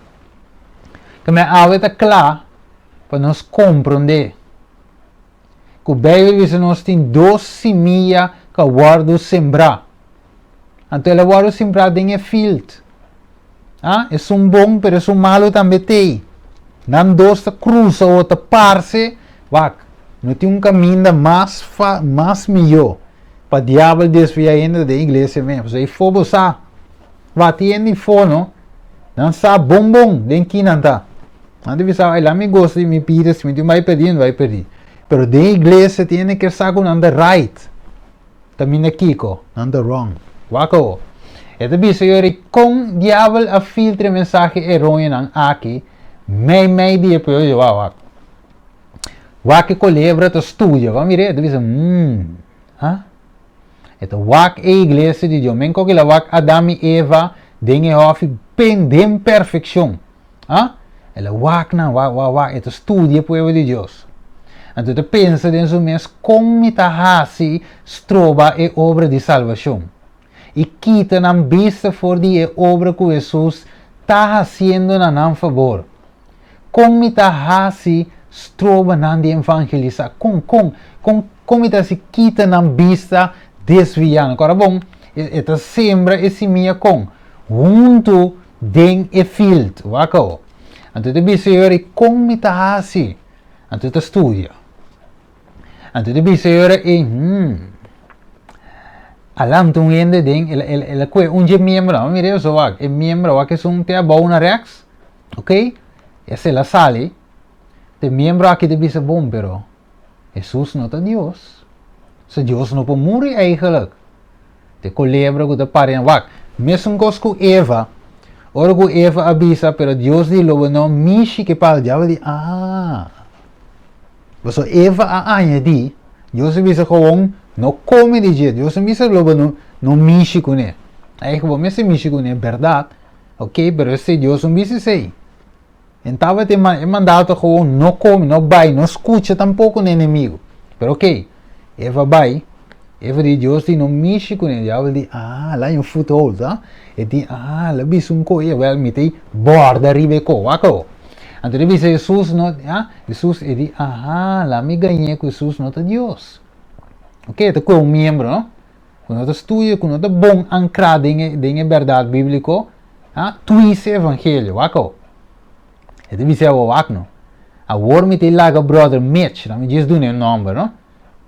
Ku mi awe ta kla pa nos komprondé ku Beibel bisa nos tin dos simia ku a wòrdu sembrá. Anto el a wòrdu sembrá den e field. Ah, esun bon pero esun malu tambe t'ei. Nan dos ta krusa o ta parse, wak, no tin un kaminda mas fa, mas mihó pa diabel desviá hende den iglesia mes. Pasobra ei fo bo sa. Wak, tin hende ei fo no, nan sa bon bon den ki nan ta. Nan ta bisa, ay, laat mi gosa di mi bida, si mi tin bai perdí, mi bai perdí. Pero den iglesia tin hende kier sa ku nan ta right. Ta minda kiko? Nan ta wrong. Wak awo. E ta bisa yori kon diabel a filtra e mensahe eróneonan aki mei mei di e pueblo. Wak, wak. Wak e kolebra ta studia. Wak mira, e ta bisa, hmm, ha? E ta wak e iglesia di Dios. Men koki la wak Adam i Eva den e hòfi pen den perfekshon. Ha? El a wak nan, wak, wak, wak. E ta studia e pueblo di Dios. Anto e ta pensa den su mes, Kon mi ta hasi stroba e obra di salbashon i kita nan bista for di e obra ku Hesus ta hasiendo na nan fabor? Kon mi ta hasi stroba nan di evangelisá? Kon, kon, kon, kon mi ta hasi kita nan bista desviá nan? Kòrda bon, e ta sembra e simia kon? Huntu den e field. Wak awo. Anto e ta bisa yora, Kon mi ta hasi? Anto e ta studia. Anto e ta bisa yora, e, hmm, alantu un hende den, el, el, el a kue un dje miembro, a mira eso wak, e miembro wak esun te abou na rechts. Ok, esei la sali, te miembro aki ta bisa bon, pero Hesus no ta Dios. So Dios no por muri eigenlijk. Te kolebra ku ta pari wak. Mesun kos ku Eva. Ora ku Eva a bisa, pero Dios di lo bo no mishi ke palo, diabel di, ah. Paso Eva a añadi, Dios a bisa gewoon, no kome di dje. Dios a bisa lo bo no, no mishi kuné. Eigenlijk bo mester mishi kuné, bèrdat. Ok, pero esei Dios no bisa esei. En tabata e e mandato gewoon no come, no bai, no scucha tampoco na enemigo. Pero ok, Eva bai, Eva di Dios di no mishi cu ne, diabel di ah, la un foothold, ah. E di ah, la bisa un co, wel mi te borda riba e co, wak o. Anto e bisa Jesus no, ah, Jesus e di aha, la mi gañe cu Jesus no ta Dios. Ok, ta cu un miembro, no? Ku no ta studia, ku no ta bon ankrá den e, den e bèrdat bíbliko, ha, twist e evangelio. Wak awo. E ta bisa awo, wak no. Awor mi ta laga brother Mitch, nan mi djis duna e nòmber, no?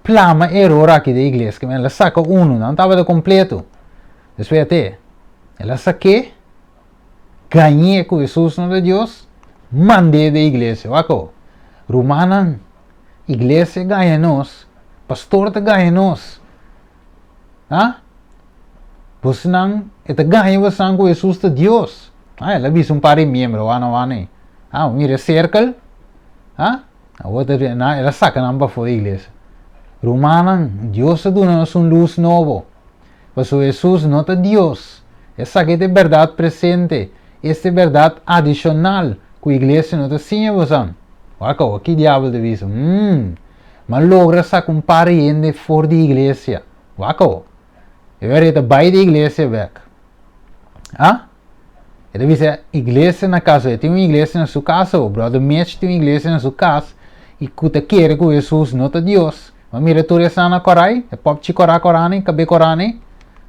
Plama e eror aki den iglesia. Ke men el a saka unu, nan tabata kompleto. Despues at'e, el a sak'é, gañ'é ku Hesus no ta Dios, mand'é den iglesia. Wak awo. Rumannan, Iglesia gaña nos, pastor ta gaña nos. Ha? Bosnan, e ta gaña bosnan ku Hesus ta Dios. Ha, el a bisa un par di miembro, wana wana ei. Ha, mira e sirkel. Ha? Awor ta, na, el a saka nan pafó di iglesia. Rumannan, Dios a duna nos un lus nobo. Pasobra Hesus no ta Dios. Esaki ta e bèrdat presente, esta e bèrdat adishonal ku iglesia no ta siña bosan. Wak awor, ki diabel ta bisa? Umm, m'a logra saka un par di hende for di iglesia. Wak awor. E wèr e ta bai di iglesia bèk. Ah? E ta bisa iglesia na kas, e tin un iglesia na su kas awor. Brother Mitch tin un iglesia na su kas i ku ta kere ku Hesus no ta Dios. Bo a mira tur esnan na korai, e popchi korá korani, kabé korani.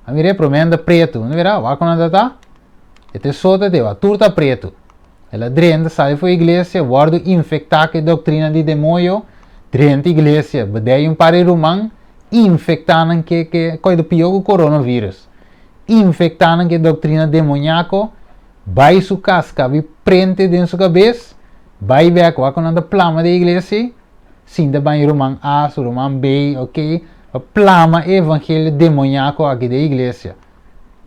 A mira e promé nan ta pretu. No mira, wak ku nan ta ta? E ta e sota te, tur ta pretu. El a drenta, sali for iglesia, wòrdu infektá ku e doktrina di demoyo, drenta iglesia, bedei un par di ruman, infektá nan ke ke koi ta pió ku coronavirus. Infektá nan ku e doktrina demoniako, bai su kas, kabi prente den su kabes, bai bèk, wak ku nan ta plama den iglesia ei, sinta baña ruman A, su ruman B, ok, pa plama e evangelio demoniako aki den iglesia.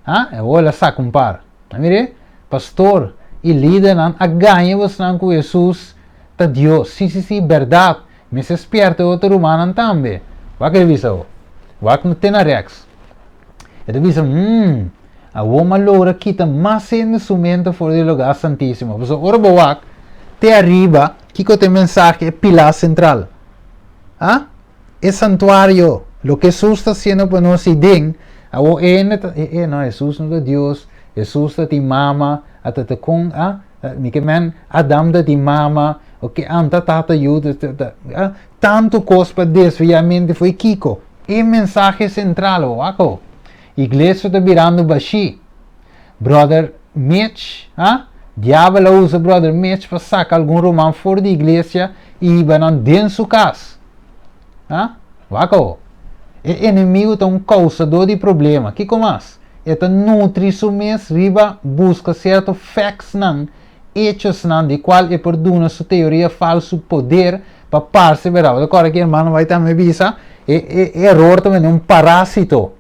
Ha? E awor el a saka un par. A mir'é, pastor i lidernan a gaña bosnan ku Hesus ta Dios. Sí, sí, sí, bèrdat. Mester spièrta e otro rumannan tambe. Wak el bisa awor. Wak no te na rèks. E ta bisa, Hmm, awor m'a logra kita mas hende su mente for di e lugá santísimo. Pasobra ora bo wak te ariba, kiko ta e mensahe, e pilá sentral? Ha? E santuario, loke Hesus ta hasiendo pa nos ei den, awor e hende ta, e, e, no, Hesus no ta Dios, Hesus ta tin mama, a ta ta kon, a, mi ke men, Adam ta tin mama, oke, anta tata yu, ta, ta, ta, a, tantu kos pa desviá mente fo'i kiko? E mensahe sentral, wak awor, iglesia ta birando bashí. Brother Mitch, ha? Diabel a usa Brother Mitch pa saka algun ruman for di iglesia i hiba nan den su kas. Ha? Wak awor. E enemigu ta un kousadó di problema. Kiko mas? E ta nutri su mes riba buska sierto factsnan, echosnan di kual e por duna su teoria falsu poder pa parse bèrdat. Bo ta kòrda ki hermano White tambe bisa, e, e, e eror ta bini un parásito.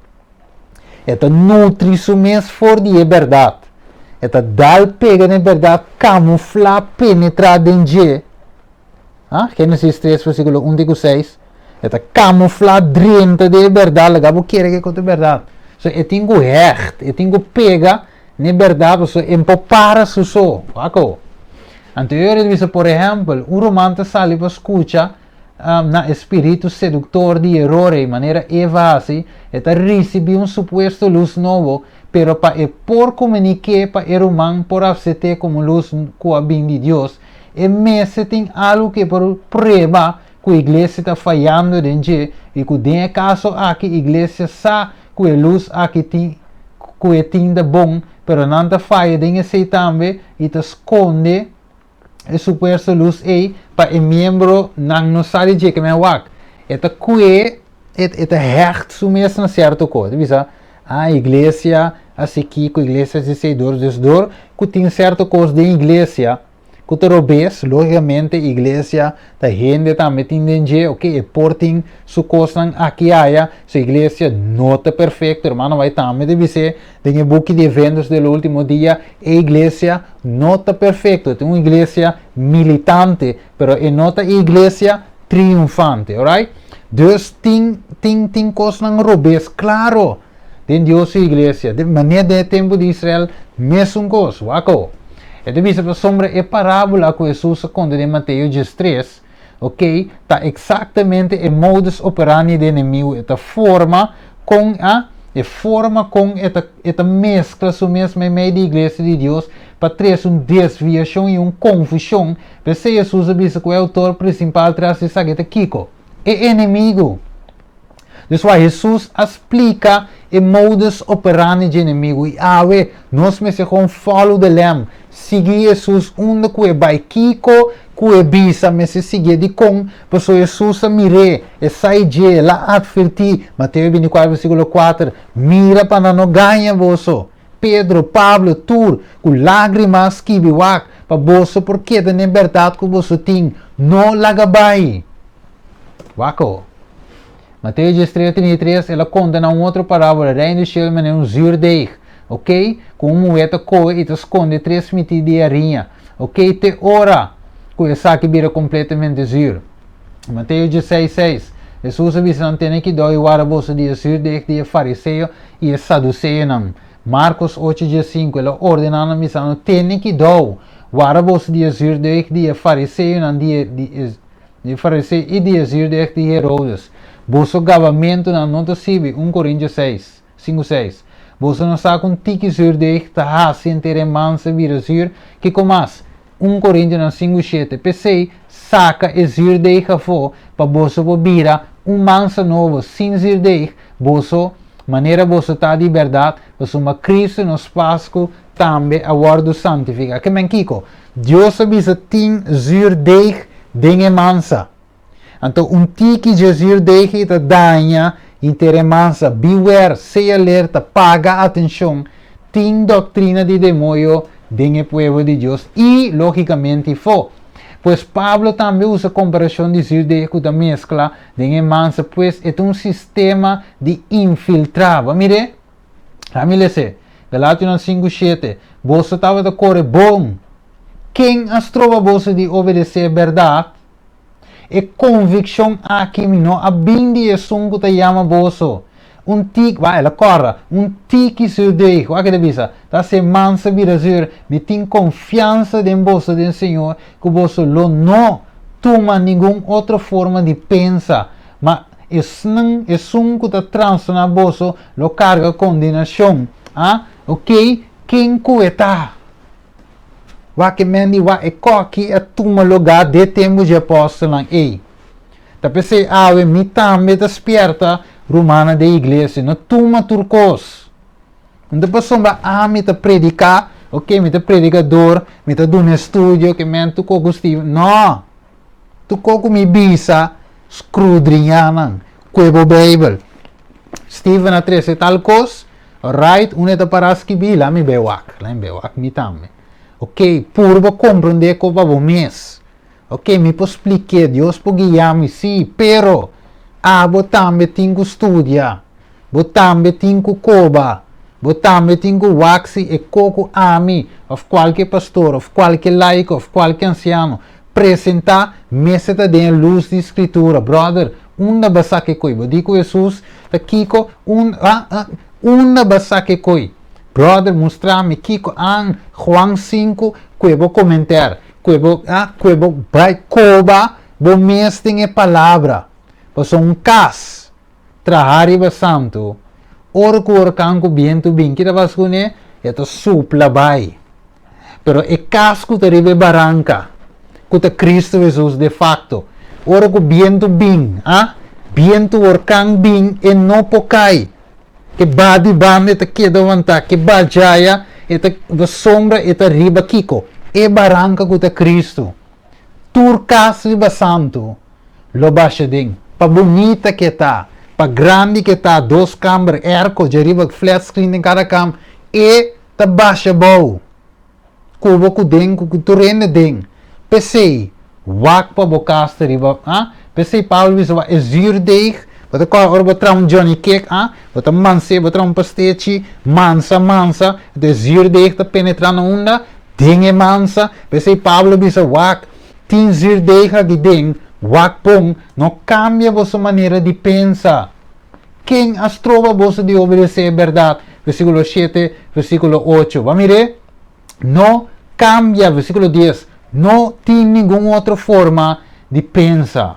E ta nutri su mes for di e bèrdat. E ta dal pega na e bèrdat, kamuflá, penetrá den dje. Ha? Génesis 3, versíkulo 1 te ku 6. E ta kamuflá, drenta den e bèrdat, laga bo kere ke ku ta bèrdat. So, e tin ku hègt, e tin ku pega na e bèrdat, pasobra e no por para su so. Wak awor. Anto e ora e ta bisa, por ehèmpel, un ruman ta sali pa skucha. na e spiritu seduktor di eror ei, manera Eva a hasi, e ta risibí un supuesto lus nobo, pero pa e por komunik'é pa e ruman por apset'é komo lus ku a bin di Dios, e mester tin algu ku e por prueba ku iglesia ta fayando den dje i ku den e kaso aki iglesia sa ku e lus aki tin ku e tin ta bon, pero nan ta faya den esei tambe i ta skonde e supuesto lus ei pa e miembro nan no sa di dje ke men wak. E ta kue e ta hecht su mes na sierto kos. E ta bisa, ah iglesia hasi kiko, iglesia hasi esei dor dus dor ku tin sierto kos den iglesia Ku ta robes, lógikamente iglesia ta hende tambe tin den dje, ok, e por tin su kosnan aki aya, su iglesia no ta perfekto, hermano bai tambe ta bis'é den e buki di Eventos del Ultimo Dia, e iglesia no ta perfekto, e ta un iglesia militante, pero e no ta e iglesia triunfante, alright? Dus tin tin tin kosnan robes, klaro, den Dios su iglesia, den manera den e tempu di Israel, mesun kos, wak awo. E ta bisa pasobra e parábola ku Hesus a konta den Mateo 13, ok, ta eksaktamente e modus operandi di enemigu, e ta forma kon a e forma kon e ta e ta meskla su mes meimei di iglesia di Dios pa trese un desviashon i un konfushon. P'esei Hesus a bisa ku e outor prinsipal tras di esaki ta kiko? E enemigu. Dus wak Hesus a splika e modus operandi dje enemigu i awe nos mester gewoon follow the lamb, sigui Hesus unda ku e bai, kiko ku e bisa mester siguié. Dikon? Pasobra Hesus a mir'é, e sa i dje, el a atvertí, Mateo 24 versikulo 4, Mira pa nan no gaña boso. Pedro, Pablo, tur ku lágrima a skibi wak pa boso por keda n'e bèrdat ku boso tin, no laga bai. Wak awo. Mateo 13, 33, el a konta na un otro parábola, Reino di shelu manera un zuurdeeg, ok, ku un muhé ta kohe i ta skonde tres mití di hariña, ok, te ora ku esaki bira kompletamente zuur. Mateo 16, 6, Hesus a bisa nan, Tene kidou i warda boso di e zuurdeeg di e fariseo i e saduseonan. Markos 8, 15, el a ordená nan bisando, Tene kidou, warda boso di e zuurdeeg di e fariseonan, di e, di e, Di fariseo i di e zuurdeeg di Herodes. Boso gabamentunan no ta sirbi, 1 Korintio 6, 5, 6. Boso no sa ku un tiki zuurdeeg ta hasi henter e mansa bira zuur? Kiko mas? 1 Korintionan 5, 7. P'esei, saka e zuurdeeg afó, pa boso por bira un mansa nobo, sin zuurdeeg, boso, manera boso ta di bèrdat, pasobra Kristu nos Pasku tambe a wòrdu santifiká. Ke men kiko? Dios a bisa tin zuurdeeg den e mansa. Anto un tiki dje zuurdeeg ei ta daña henter e mansa. Beware, sea alerta, paga atencion. Tin doctrina di demoyo den e pueblo di Dios i, logicamente, fo. Pues Pablo tambe usa comparacion di zuurdeeg cu ta mescla den e mansa, pues e ta un sistema di infiltra. Bo a mir'é? Ami les'é, Galationan 5, 7, Boso tabata kore bon. Ken a stroba boso di obedesé e bèrdat? E konvikshon aki mi no a bin di esun ku ta yama boso. Un tiki, wak, el a kòrda, un tiki zuurdeeg, wak e ta bisa, ta hasi mansa bira zuur. Mi tin konfiansa den boso den Señor ku boso lo no tuma ningun otro forma di pensa, Ma esnan, esun ku ta trastorná boso lo karga kondenashon. A Ok, ken ku e ta? Wak e men di wak e kòki a tuma lugá den e tempu dje apòstelnan ei. Ta p'esei awe mi tambe ta spièrta rumannan den iglesia, no tuma tur kos. No ta pasobra ami ta prediká, ok, mi ta predikador, mi ta duna estudio, ke men tur kos ku Steven. No! Tur kos ku mi bisa, skrudriñá nan. Kue bo Beibel. Steven a trese tal kos, right, unda e ta pará skibí, la mi bai wak. La mi bai wak mi tambe. Ok, purba komprendé kos pa bo mes. Ok, mi por splik'é, Dios por guia mi, sí, pero abo tambe tin ku studia. Bo tambe tin ku koba. Bo tambe tin ku wak si e ko ku ami, òf kualke pastor, òf kualke laiko, òf kualke ansiano presentá mester ta den e lus di Skritura. Bròder, unda bo a saka e koi? Bo di ku Hesus ta kiko? Un, ah, ah, unda bo a saka e koi? Bròder, mustra mi kiko. An, Juan 5, kue bo komenter, kue bo, ah, kue bo bai koba. Bo mes tin e palabra. Pasobra un kas trahá riba santu, ora ku orkan ku bientu bin, ki ta pasa kuné? E ta supla bai. Pero e kas ku ta riba e baranka, ku ta Kristu Hesus de fakto, ora ku bientu bin, a, bientu orkan bin, e no por kai. Ke ba di banda e ta keda wantá, ke ba djaya e ta sombra e ta riba kiko? E baranka ku ta Kristu. Tur kas riba santu lo basha den. Pa bunita ke ta, pa grandi ke ta, dos kamber, airco djariba, flat screen den kada kam, e ta basha bou. Ku bo ku den, ku tur hende den. P'esei, wak pa bo kas ta riba, ah. P'esei Pablo bisa wak e zuurdeeg, bo ta kòrda ora bo traha un johnny cake, ah, bo ta mans'é, bo traha un pastechi, mansa, mansa, anto e zuurdeeg ta penetrá na unda? Den e mansa. P'esei Pablo bisa wak, tin zuurdeeg aki den, wak bon, no kambia boso manera di pensa. Ken a stroba boso di obedesé e bèrdat? Versíkulo shete, versíkulo ocho. Bo a mir'é? No kambia. Versíkulo dies, No tin ningun otro forma di pensa.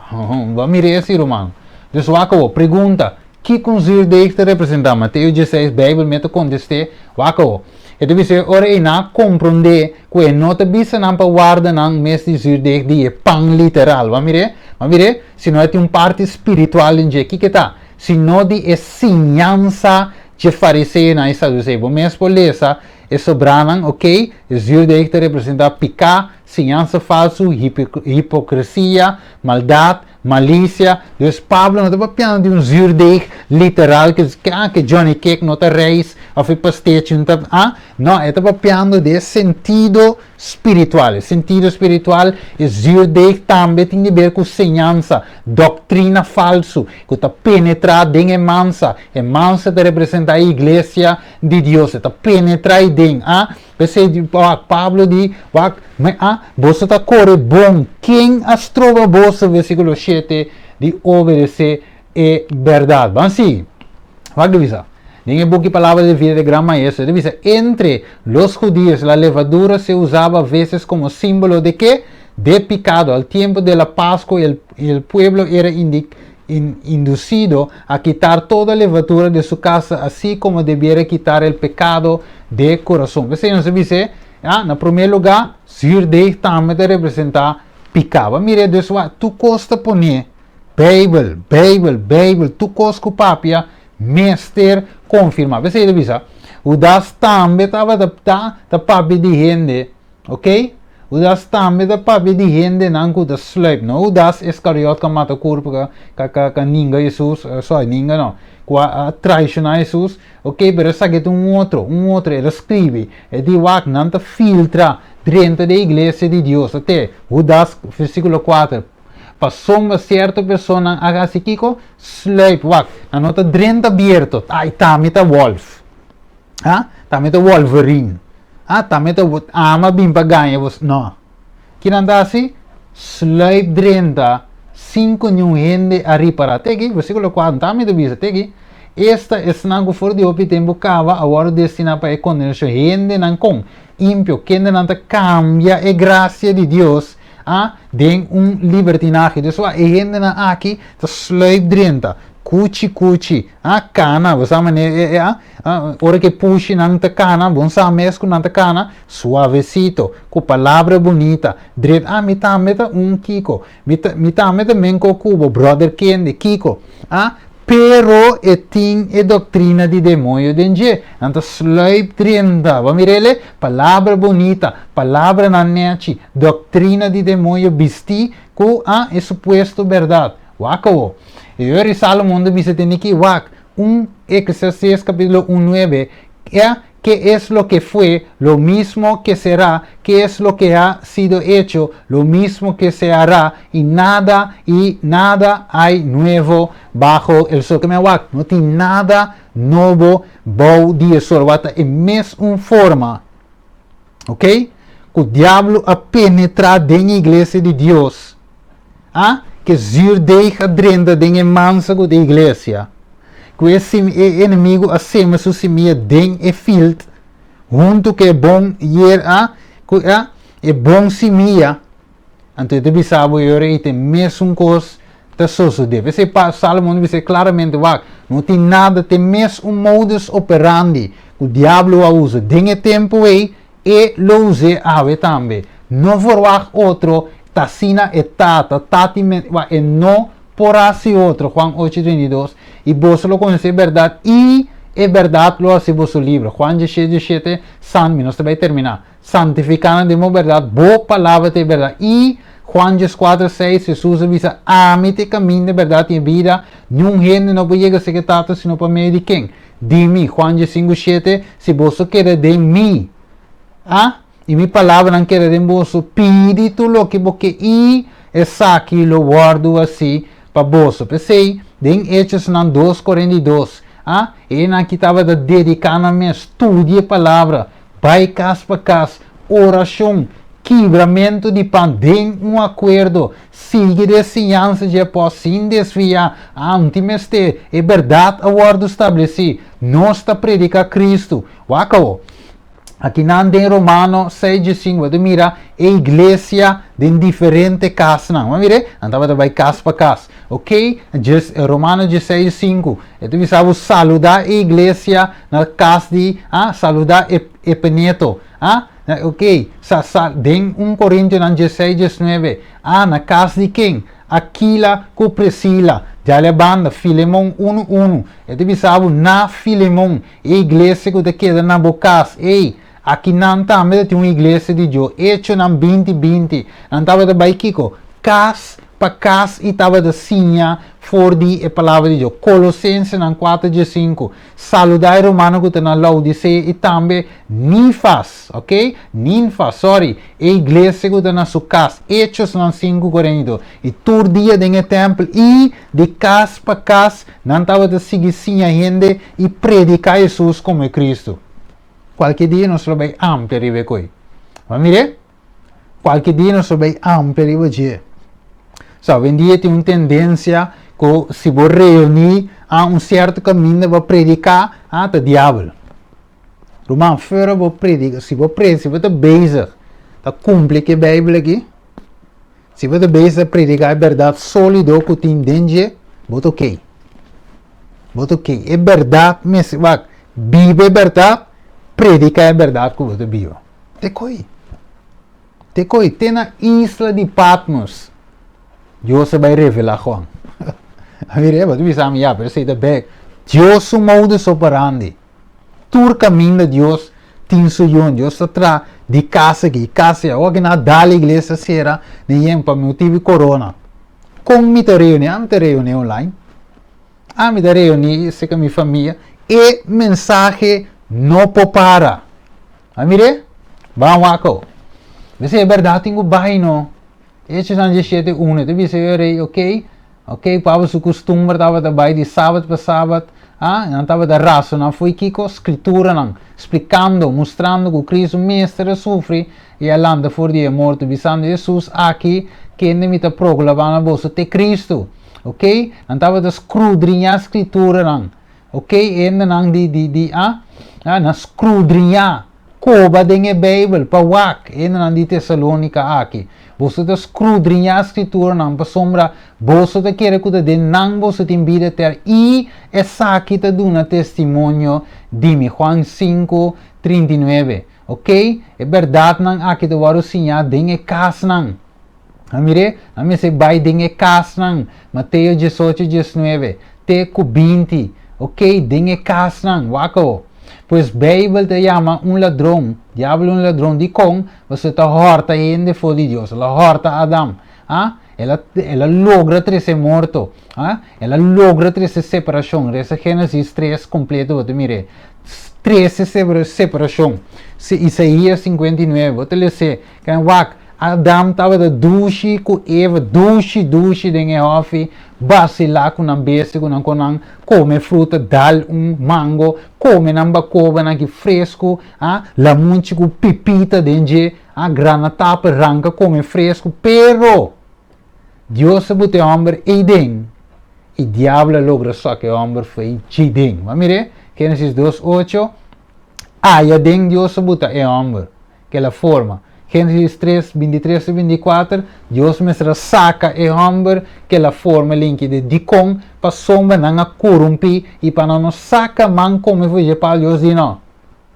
Bo a mir'é así, ruman? Dus wak awor. Pregunta, Kiko un zuurdeeg ta representá? Mateo dieseis, Beibel mes ta kontest'é. Wak awor. E ta bisa e ora ei nan a komprondé ku e no ta bisa nan pa warda nan mes di zuurdeeg di e pan literal. Bo a mir'é? Bo a mir'é? Sino e tin un parti spiritual den dje. Kiko e ta? Sino di e siñansa dje fariseonan i saduseo. Bo mes por lesa e sobranan, ok? E zuurdeeg ta representá piká, siñansa falsu, hipokresia, maldat, Malisia, dus Pablo no ta papiando di un zuurdeeg literal ke ah ke Johnny cake no ta reis of e pastechi no ta ah no e ta papiando di e sentido spiritual e sentido spiritual e zuurdeeg tambe tin di ber ku señansa doktrina falsu ku ta penetra den e mansa e mansa ta representa e iglesia di Dios e ta penetra aden ah P'esei di wak Pablo di, Wak, mi a, boso ta kore bon, ken a stroba boso, versíkulo shete, di obedesé e bèrdat? Ban sigui. Wak di bisa, den e buki Palabra de Vida del Gran Maestro, e ta bisa, Entre los judíos la levadura se usaba a veces como símbolo de ke? De picado. Al tiempo de la Pascua el el pueblo era inducido a quitar toda levadura de su casa, así como debiera quitar el pecado de corazón. P'esei nos a bis'é, ya, na promé lugá, zuurdeeg tambe ta representá piká. Bo a mira dus wak, tur kos ta poné Beibel, Beibel, Beibel, tur kos ku papia mester konfirmá. P'esei ta bisa, Hudas tambe tabata ta ta papia di hende, ok? Hudas tambe ta papia di hendenan ku ta sluip. No Hudas Iskariot ku a mata kurpu ka ka ka ka ninga Hesus, sorry, ninga no, ku a a traishoná Hesus. Ok, pero esaki ta un otro, un otro, el a scribi, e di wak, nan ta filtra drenta den iglesia di Dios, ate, Judas, versiculo kuater, pasobra cierto personanan a haci kico? Sluip, wak, nan no ta drenta abierto, ay, tami ta wolf, ha, tami ta wolverine, ha, tami ta, ama bin pa gaña bos, no, ki nan ta haci? Sluip drenta sin cu niun hende a ripara, te aki, versiculo kuater, tami ta bisa, te aki. Esta esnan ku for di hopi tempu kaba a wòrdu destiná pa e kondenashon, hendenan kon impio, kendenan ta kambia e grasia di Dios a den un libertinahe. Dus wak, e hendenan aki ta sluip drenta, kuchi kuchi, a kana, bo sa manera e a ora ku e pushinan ta kana, bo sa mes ku nan ta kana suavesito, ku palabra bunita, dret, a mi tambe ta un kiko, mi ta mi tambe ta menko ku bo, bròder kende, kiko, a Pero e tin e doctrina di demoño den dje. Nan ta sluip drenta. Bo a mira el'e? Palabra bonita, palabranan nechi, doctrina di demoño bistí cu a e supuesto berdad. Wak awo. E ora Salomon ta bisa tene ki, wak, un Eclesiastes capítulo un nuebe, a Qué es lo que fue, lo mismo que será, qué es lo que ha sido hecho, lo mismo que se hará, y nada, y nada hay nuevo bajo el sol. Ke men wak, no tin nada nobo bou di e sol. Wak ta e mes un forma, ok, ku diablo a penetrá den e iglesia di Dios, a ke zuurdeeg a drenta den e mansa ku ta e iglesia. Ku e e enemigu a sembra su simia den e field huntu ku e bon yer a ku a e bon simia. Anto e ta bisa bo e ora ei ta e mesun kos ta sosodé. P'esei pa Salomon ta bisa klaramente, Wak, no tin nada, ta e mes un modus operandi ku diablo a usa den e tempu ei, e lo us'é awe tambe. No verwagt otro, ta asina e ta, ta tati men, wak, e no por hasi otro, Juan ocho 32, i boso lo konosé e bèrdat i e bèrdat lo hasi boso libre, Juan diesshete diesshete, San, mi nos ta bai terminá. Santifiká nan den bo bèrdat, bo palabra ta e bèrdat. I Juan dieskuater seis, Hesus a bisa, Ami ta e kaminda, e bèrdat i e bida, niun hende no por yega serka e Tata sino pa medio di ken? Di mi. Juan diesinku shete, Si boso keda den mi, a i mi palabranan keda den boso, pidi tur loke bo ke i esaki lo wòrdu hasí pa boso. P'esei, den Hechosnan dos 42, a e nan ki tabata dediká nan mes studia e palabra, Bai kas pa kas, orashon, kibramentu di pan den un akuerdo, sigui de siñansa dje apòs sin desviá, anti mester e bèrdat a wòrdu stablesí, nos ta prediká Kristu. Wak awo. Akinan den Romano seis djesinku bo ta mira e iglesia den diferente kasnan. Bo a mira? Nan tabata bai kas pa kas. Ok, djes Romano djeseis sinku e ta bisa bo saludá e iglesia na kas di ah saludá e Epeneto ah ok sa sa den un Korintionan djeseis djesnuebe ah na kas di ken Akila ku Prisila djale banda Filemon unu unu e ta bisa bo na Filemon e iglesia ku ta keda na bo kas ey akinan tambe ta tin un iglesia di Dios Echonan binti binti nan tabata bai kiko kas pa kas i tabata siña for di e Palabra di Dios. Kolosensenan kuater diesinku, Saludá e rumannan ku ta na Laodisea i tambe Nifas, ok, Ninfas, sorry, e iglesia ku ta na su kas. Echosnan sinku 42, I tur dia den e tèmpel i di kas pa kas nan tabata sigui siña hende i prediká Hesus komo e Kristu. Kualke dia nos lo bai amplia riba e koi. Bo a mir'é? Kualke dia nos lo bai amplia riba dje. So, awendia tin un tendensia ku si bo reuní a un sierto kaminda bo prediká, ah, ta diabel. Ruman, fuera bo prediká, si bo prediká, si bo ta bezig ta kumpli ku e Beibel aki, si bo ta bezig ta prediká e bèrdat sólido ku tin den dje, bo ta okey. Bo ta okey. E bèrdat mester, wak, biba e bèrdat, prediká e bèrdat ku bo ta biba. Te koi. Te koi. Te na isla di Patmos. Dios a bai revelá Juan. A mira, bo ta bisa mi, ya, pero esei ta bek. Dios su modus operandi. Tur kaminda Dios tin su yun. Dios ta tra di kas aki, kas aya. Ora ki nan a dal iglesia sera den yen pa motibu di corona. Kon mi ta reuní? Ami ta reuní online. Ami ta reuní serka mi famia. E mensahe no por para. A mir'é? Ban wak awo. Mester e bèrdat tin ku bai no. Echonan diesshete unu ta bisa e rei, ok, ok, Pablo su kustumber tabata bai di sabat pa sabat, ah, nan tabata rasoná fo'i kiko? Skrituranan, splikando, mustrando ku Kristu mester a sufri i a lanta for di e morto, bisando, Hesus aki, kende mi ta proklamá na boso, t'e Kristu. Ok, nan tabata skrudriñá skrituranan. Ok, hendenan di di di a a na skrudriñá, koba den e Beibel pa wak, hendenan di Tesalónika aki. Boso ta skrudriñá Skrituranan pasobra boso ta kere ku ta den nan boso tin bida eterno i esaki ta duna testimonio di mi. Juan sinku, 39. Ok, e bèrdatnan aki ta wòrdu siñá den e kasnan. A mir'é, a mester bai den e kasnan, Mateo 18, 19, te ku 20. Ok, den e kasnan, wak awo. Pues Beibel ta yama un ladron, diabel un ladron, dikon? Pasobra e ta hòrta hende for di Dios, el a hòrta Adam, a el a el a logra trese morto, a el a logra trese separashon, resa Génesis 3 kompleto bo ta mir'é, trese separashon, Isaías 59, bo ta les'é. Ken wak, Adam tabata dushi ku Eva, dushi dushi den e hòfi, basilá ku nan bestia, ku nan kon nan kome fruta, dal un mango, kome nan bakobanan ki fresku, a lamunchi ku pipita den dje, a granatapel ranka kome fresku, pero Dios a buta e hòmber eiden, i diablo a logra sòk e hòmber fo'i djiden. Bo a mir'é? Génesis dos ocho, Aya den Dios a buta e hòmber. Kela forma. Génesis 3, 23 i 24, Dios mester a saka e hòmber ku el a forma linki di dikon pasobra nan a korumpí i pa nan no saka man kome for dje palu Dios di no.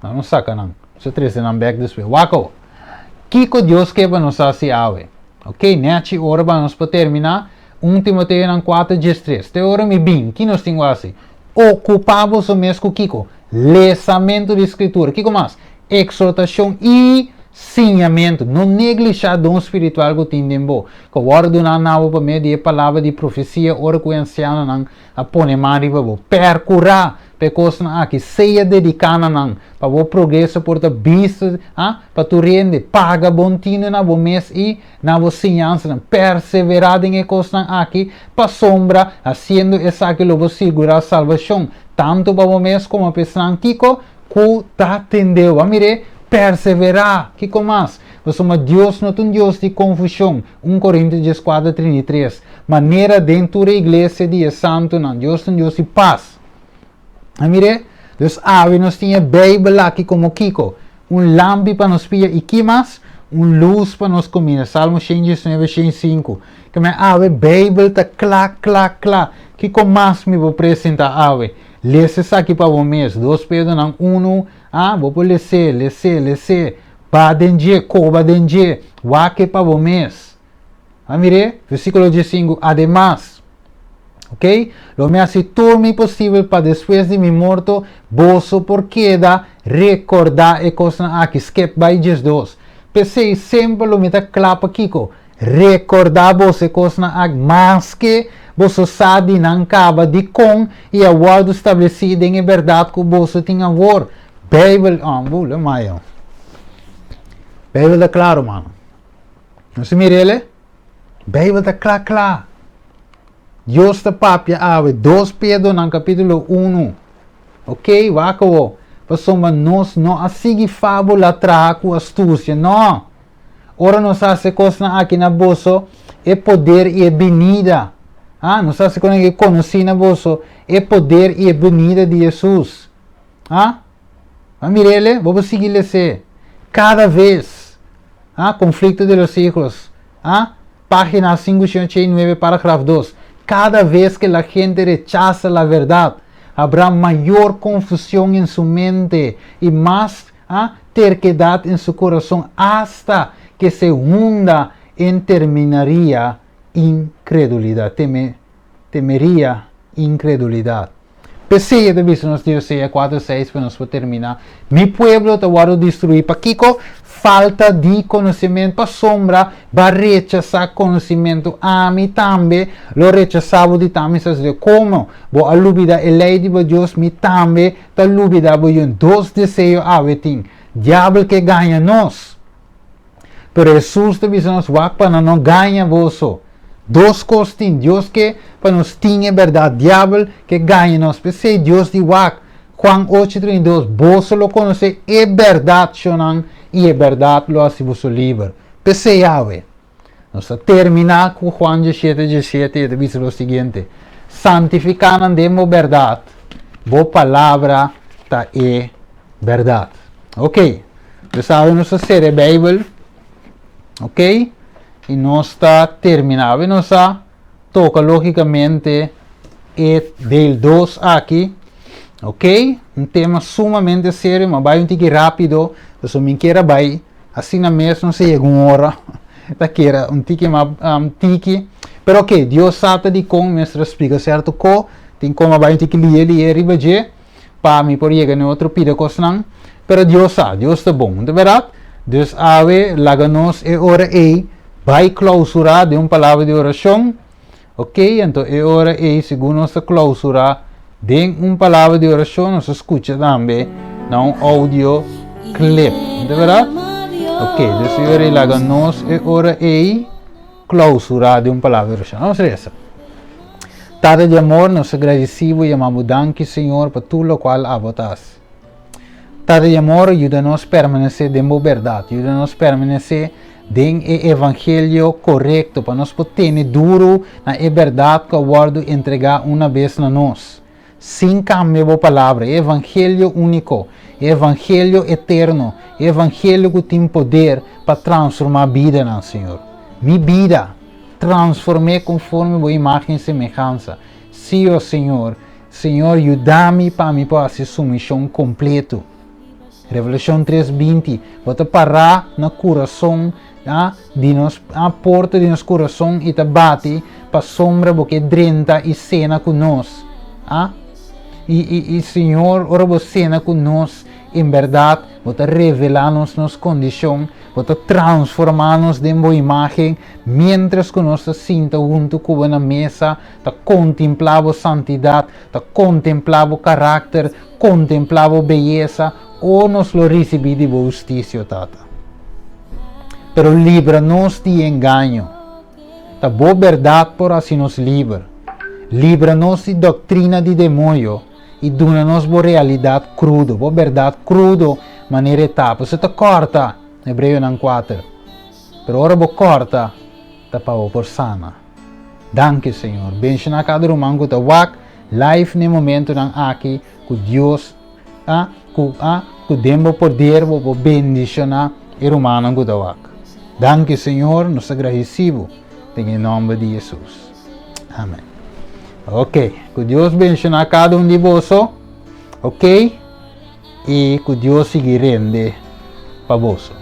Nan no saka nan. Nos a trese nan bèk despues. Wak awo. Kiko Dios ke pa nos hasi awe? Ok, nèchi ora pa nos por terminá 1 Timoteonan 4, 13. Te ora mi bin, ki nos tin ku hasi? Okupá boso mes ku kiko? Lesamentu di Skritura. Kiko mas? Eksortashon i siñamentu. No neglishá don spiritual ku tin den bo, ku a wòrdu duná na bo pa medio di e palabra di profesia ora ku e ansianonan a pone man riba bo. Perkurá pa e kosnan aki. Sea dediká na nan, pa bo progreso por ta bisto pa tur hende. Paga bon tinu na bo mes i na bo siñansanan. Perseverá den e kosnan aki, pasobra hasiendo esaki lo bo sigurá salbashon, tantu pa bo mes komo pa esnan kiko ku ta tendeu. Bo a mir'é? Perseverá! Kiko mas? Pasobra Dios no ta un Dios di konfushon, 1 Korinto 14, 33. Manera den tur e iglesia di e santunan, Dios ta un Dios di pas. A mir'é? Dus awe nos tin e Beibel aki komo kiko? Un lampi pa nos pia i ki mas? Un lus pa nos kaminda. Salmo 119, 105. Ke men awe Beibel ta kla, kla, kla. Kiko mas mi por presentá awe? Lesa esaki pa bo mes. 2 Pedronan 1, a, bo por les'é, les'é, les'é. Ba den dje, koba den dje. Wak e pa bo mes. A mir'é? Versíkulo 15, Ademas, Ok? Lo mi hasi tur mi posibel pa despues di mi morto boso por keda rekordá e kosnan aki. Skip bai 12. P'esei semper lo mi ta kla pa kiko? Rekordá boso e kosnan aki, maske boso sa di nan kaba dikon i a wòrdu stablesí den e bèrdat ku boso tin awor. Beibel, oh, bula mayo. Beibel ta klaro, mano. Nos a mir'el? Beibel ta kla kla. Dios ta papia awe. 2 Pedronan kapítulo 1. Ok, wak awo. Pasobra nos no a sigui fábula traha ku astusia. No! Ora nos hasi e kosnan aki na boso, e poder i e binida. Ah, nos hasi kosnan aki konosí na boso, e poder i e binida di Hesus. Ah? Ba mir'el, bo por sigui les'é. Kada ves. Ah, Conflicto de los siglos. Ah, página 589, paragraf 2. Cada vez que la gente rechaza la verdad, habrá mayor confusión en su mente y más ah, terquedad en su corazón hasta que se hunda en terminaría incredulidad. Teme, temería incredulidad. P'esei e ta bisa nos di Hosea 4, 6 pa nos por terminá, Mi pueblo ta wòrdu destruí. Pakiko? Falta di konosementu. Pasobra bo a rechasá konosementu, ami tambe lo rechasá bo di ta mi saserdote. Komo bo a lubidá e lei di bo Dios, mi tambe ta lubidá bo yu. Dos deseo awe tin. Diabel ke gaña nos. Pero Hesus ta bisa nos, Wak pa nan no gaña boso. Dos kos tin, Dios ke pa nos tin e bèrdat, Diabel ke gaña nos. P'esei Dios di wak, Juan ocho, 32, Boso lo konosé e bèrdat, shonnan, i e bèrdat lo hasi boso liber. P'esei awe, nos ta terminá ku Juan 17, 17, e ta bisa lo siguiente, Santifiká nan den bo bèrdat, bo palabra ta e Berdad. Ok. Dus awe nos ta sera e Bijbel. Ok. I nos ta termina. Awe nos a toka logicamente e deel 2 aki. Ok. Un tema sumamente serio, ma bai un tiki rapido. Pasobra mi kier a bai asina mes nos a yega un ora. Ta kier un tiki mas um, tiki. Pero ok, Dios sa ta dikon mester a splika serto ko. Tin kon a bai un tiki lihe lihe riba dje. Pa mi por yega na e otro pida kosnan. Pero Dios sa, Dios ta bon, ta bèrdat? Dus awe laga nos e ora ei bai klausurá den un palabra di orashon. Ok, anto e ora ei segun nos ta klausurá den un palabra di orashon nos ta skucha tambe na un audio clip, ta bèrdat? Ok, dus e ora ei laga nos e ora ei klausurá den un palabra di orashon. Nos resa. Tata di amor, nos ta gradisí bo i yama bo danki, Señor, pa tur lokual abo ta hasi. Tata di amor, yuda nos permanesé den bo bèrdat. Yuda nos permanesé den e evangelio korekto, pa nos por tene duru na e bèrdat ku a wòrdu entregá una bes na nos. Sin kambia bo palabra, e evangelio úniko, E evangelio eterno, e evangelio ku tin poder pa transformá bidanan, Señor. Mi bida, transform'é konforme bo imágen i semehansa. Sí, o Señor. Señor, yuda mi pa mi por hasi sumishon kompleto. Revelashon tres 20, Bo ta pará na kurason a di nos a porta di nos kurason i ta bati pasobra bo ke drenta i sena ku nos. A I, i, i Señor, ora bo sena ku nos, en bèrdat bo ta revelá nos nos kondishon, bo ta transformá nos den bo imágen, miéntras ku nos ta sinta huntu ku bo na mesa, ta kontemplá bo santidat, ta kontemplá bo karakter, kontemplá bo beyesa, o nos lo risibí di bo hustisio, Tata. Pero libra nos di engaño. Ta bo bèrdat por hasi nos liber. Libra nos di doktrina di demoño i duna nos bo realidat krudo, bo bèrdat krudo manera e ta. Pasobra ta kòrta, Hebreonan 4. Pero ora bo kòrta, ta pa bo por sana. Danki, Señor. Benshoná kada ruman ku ta wak live na e momentunan aki ku Dios a ku a ku den bo poder bo por bendishoná e rumannan ku ta wak. Danki, Señor. Nos ta gradisí bo den e nòmber di Hesus. Amèn. Ok, ku Dios benshoná kada un di boso. Ok, i ku Dios sigui rende pa boso.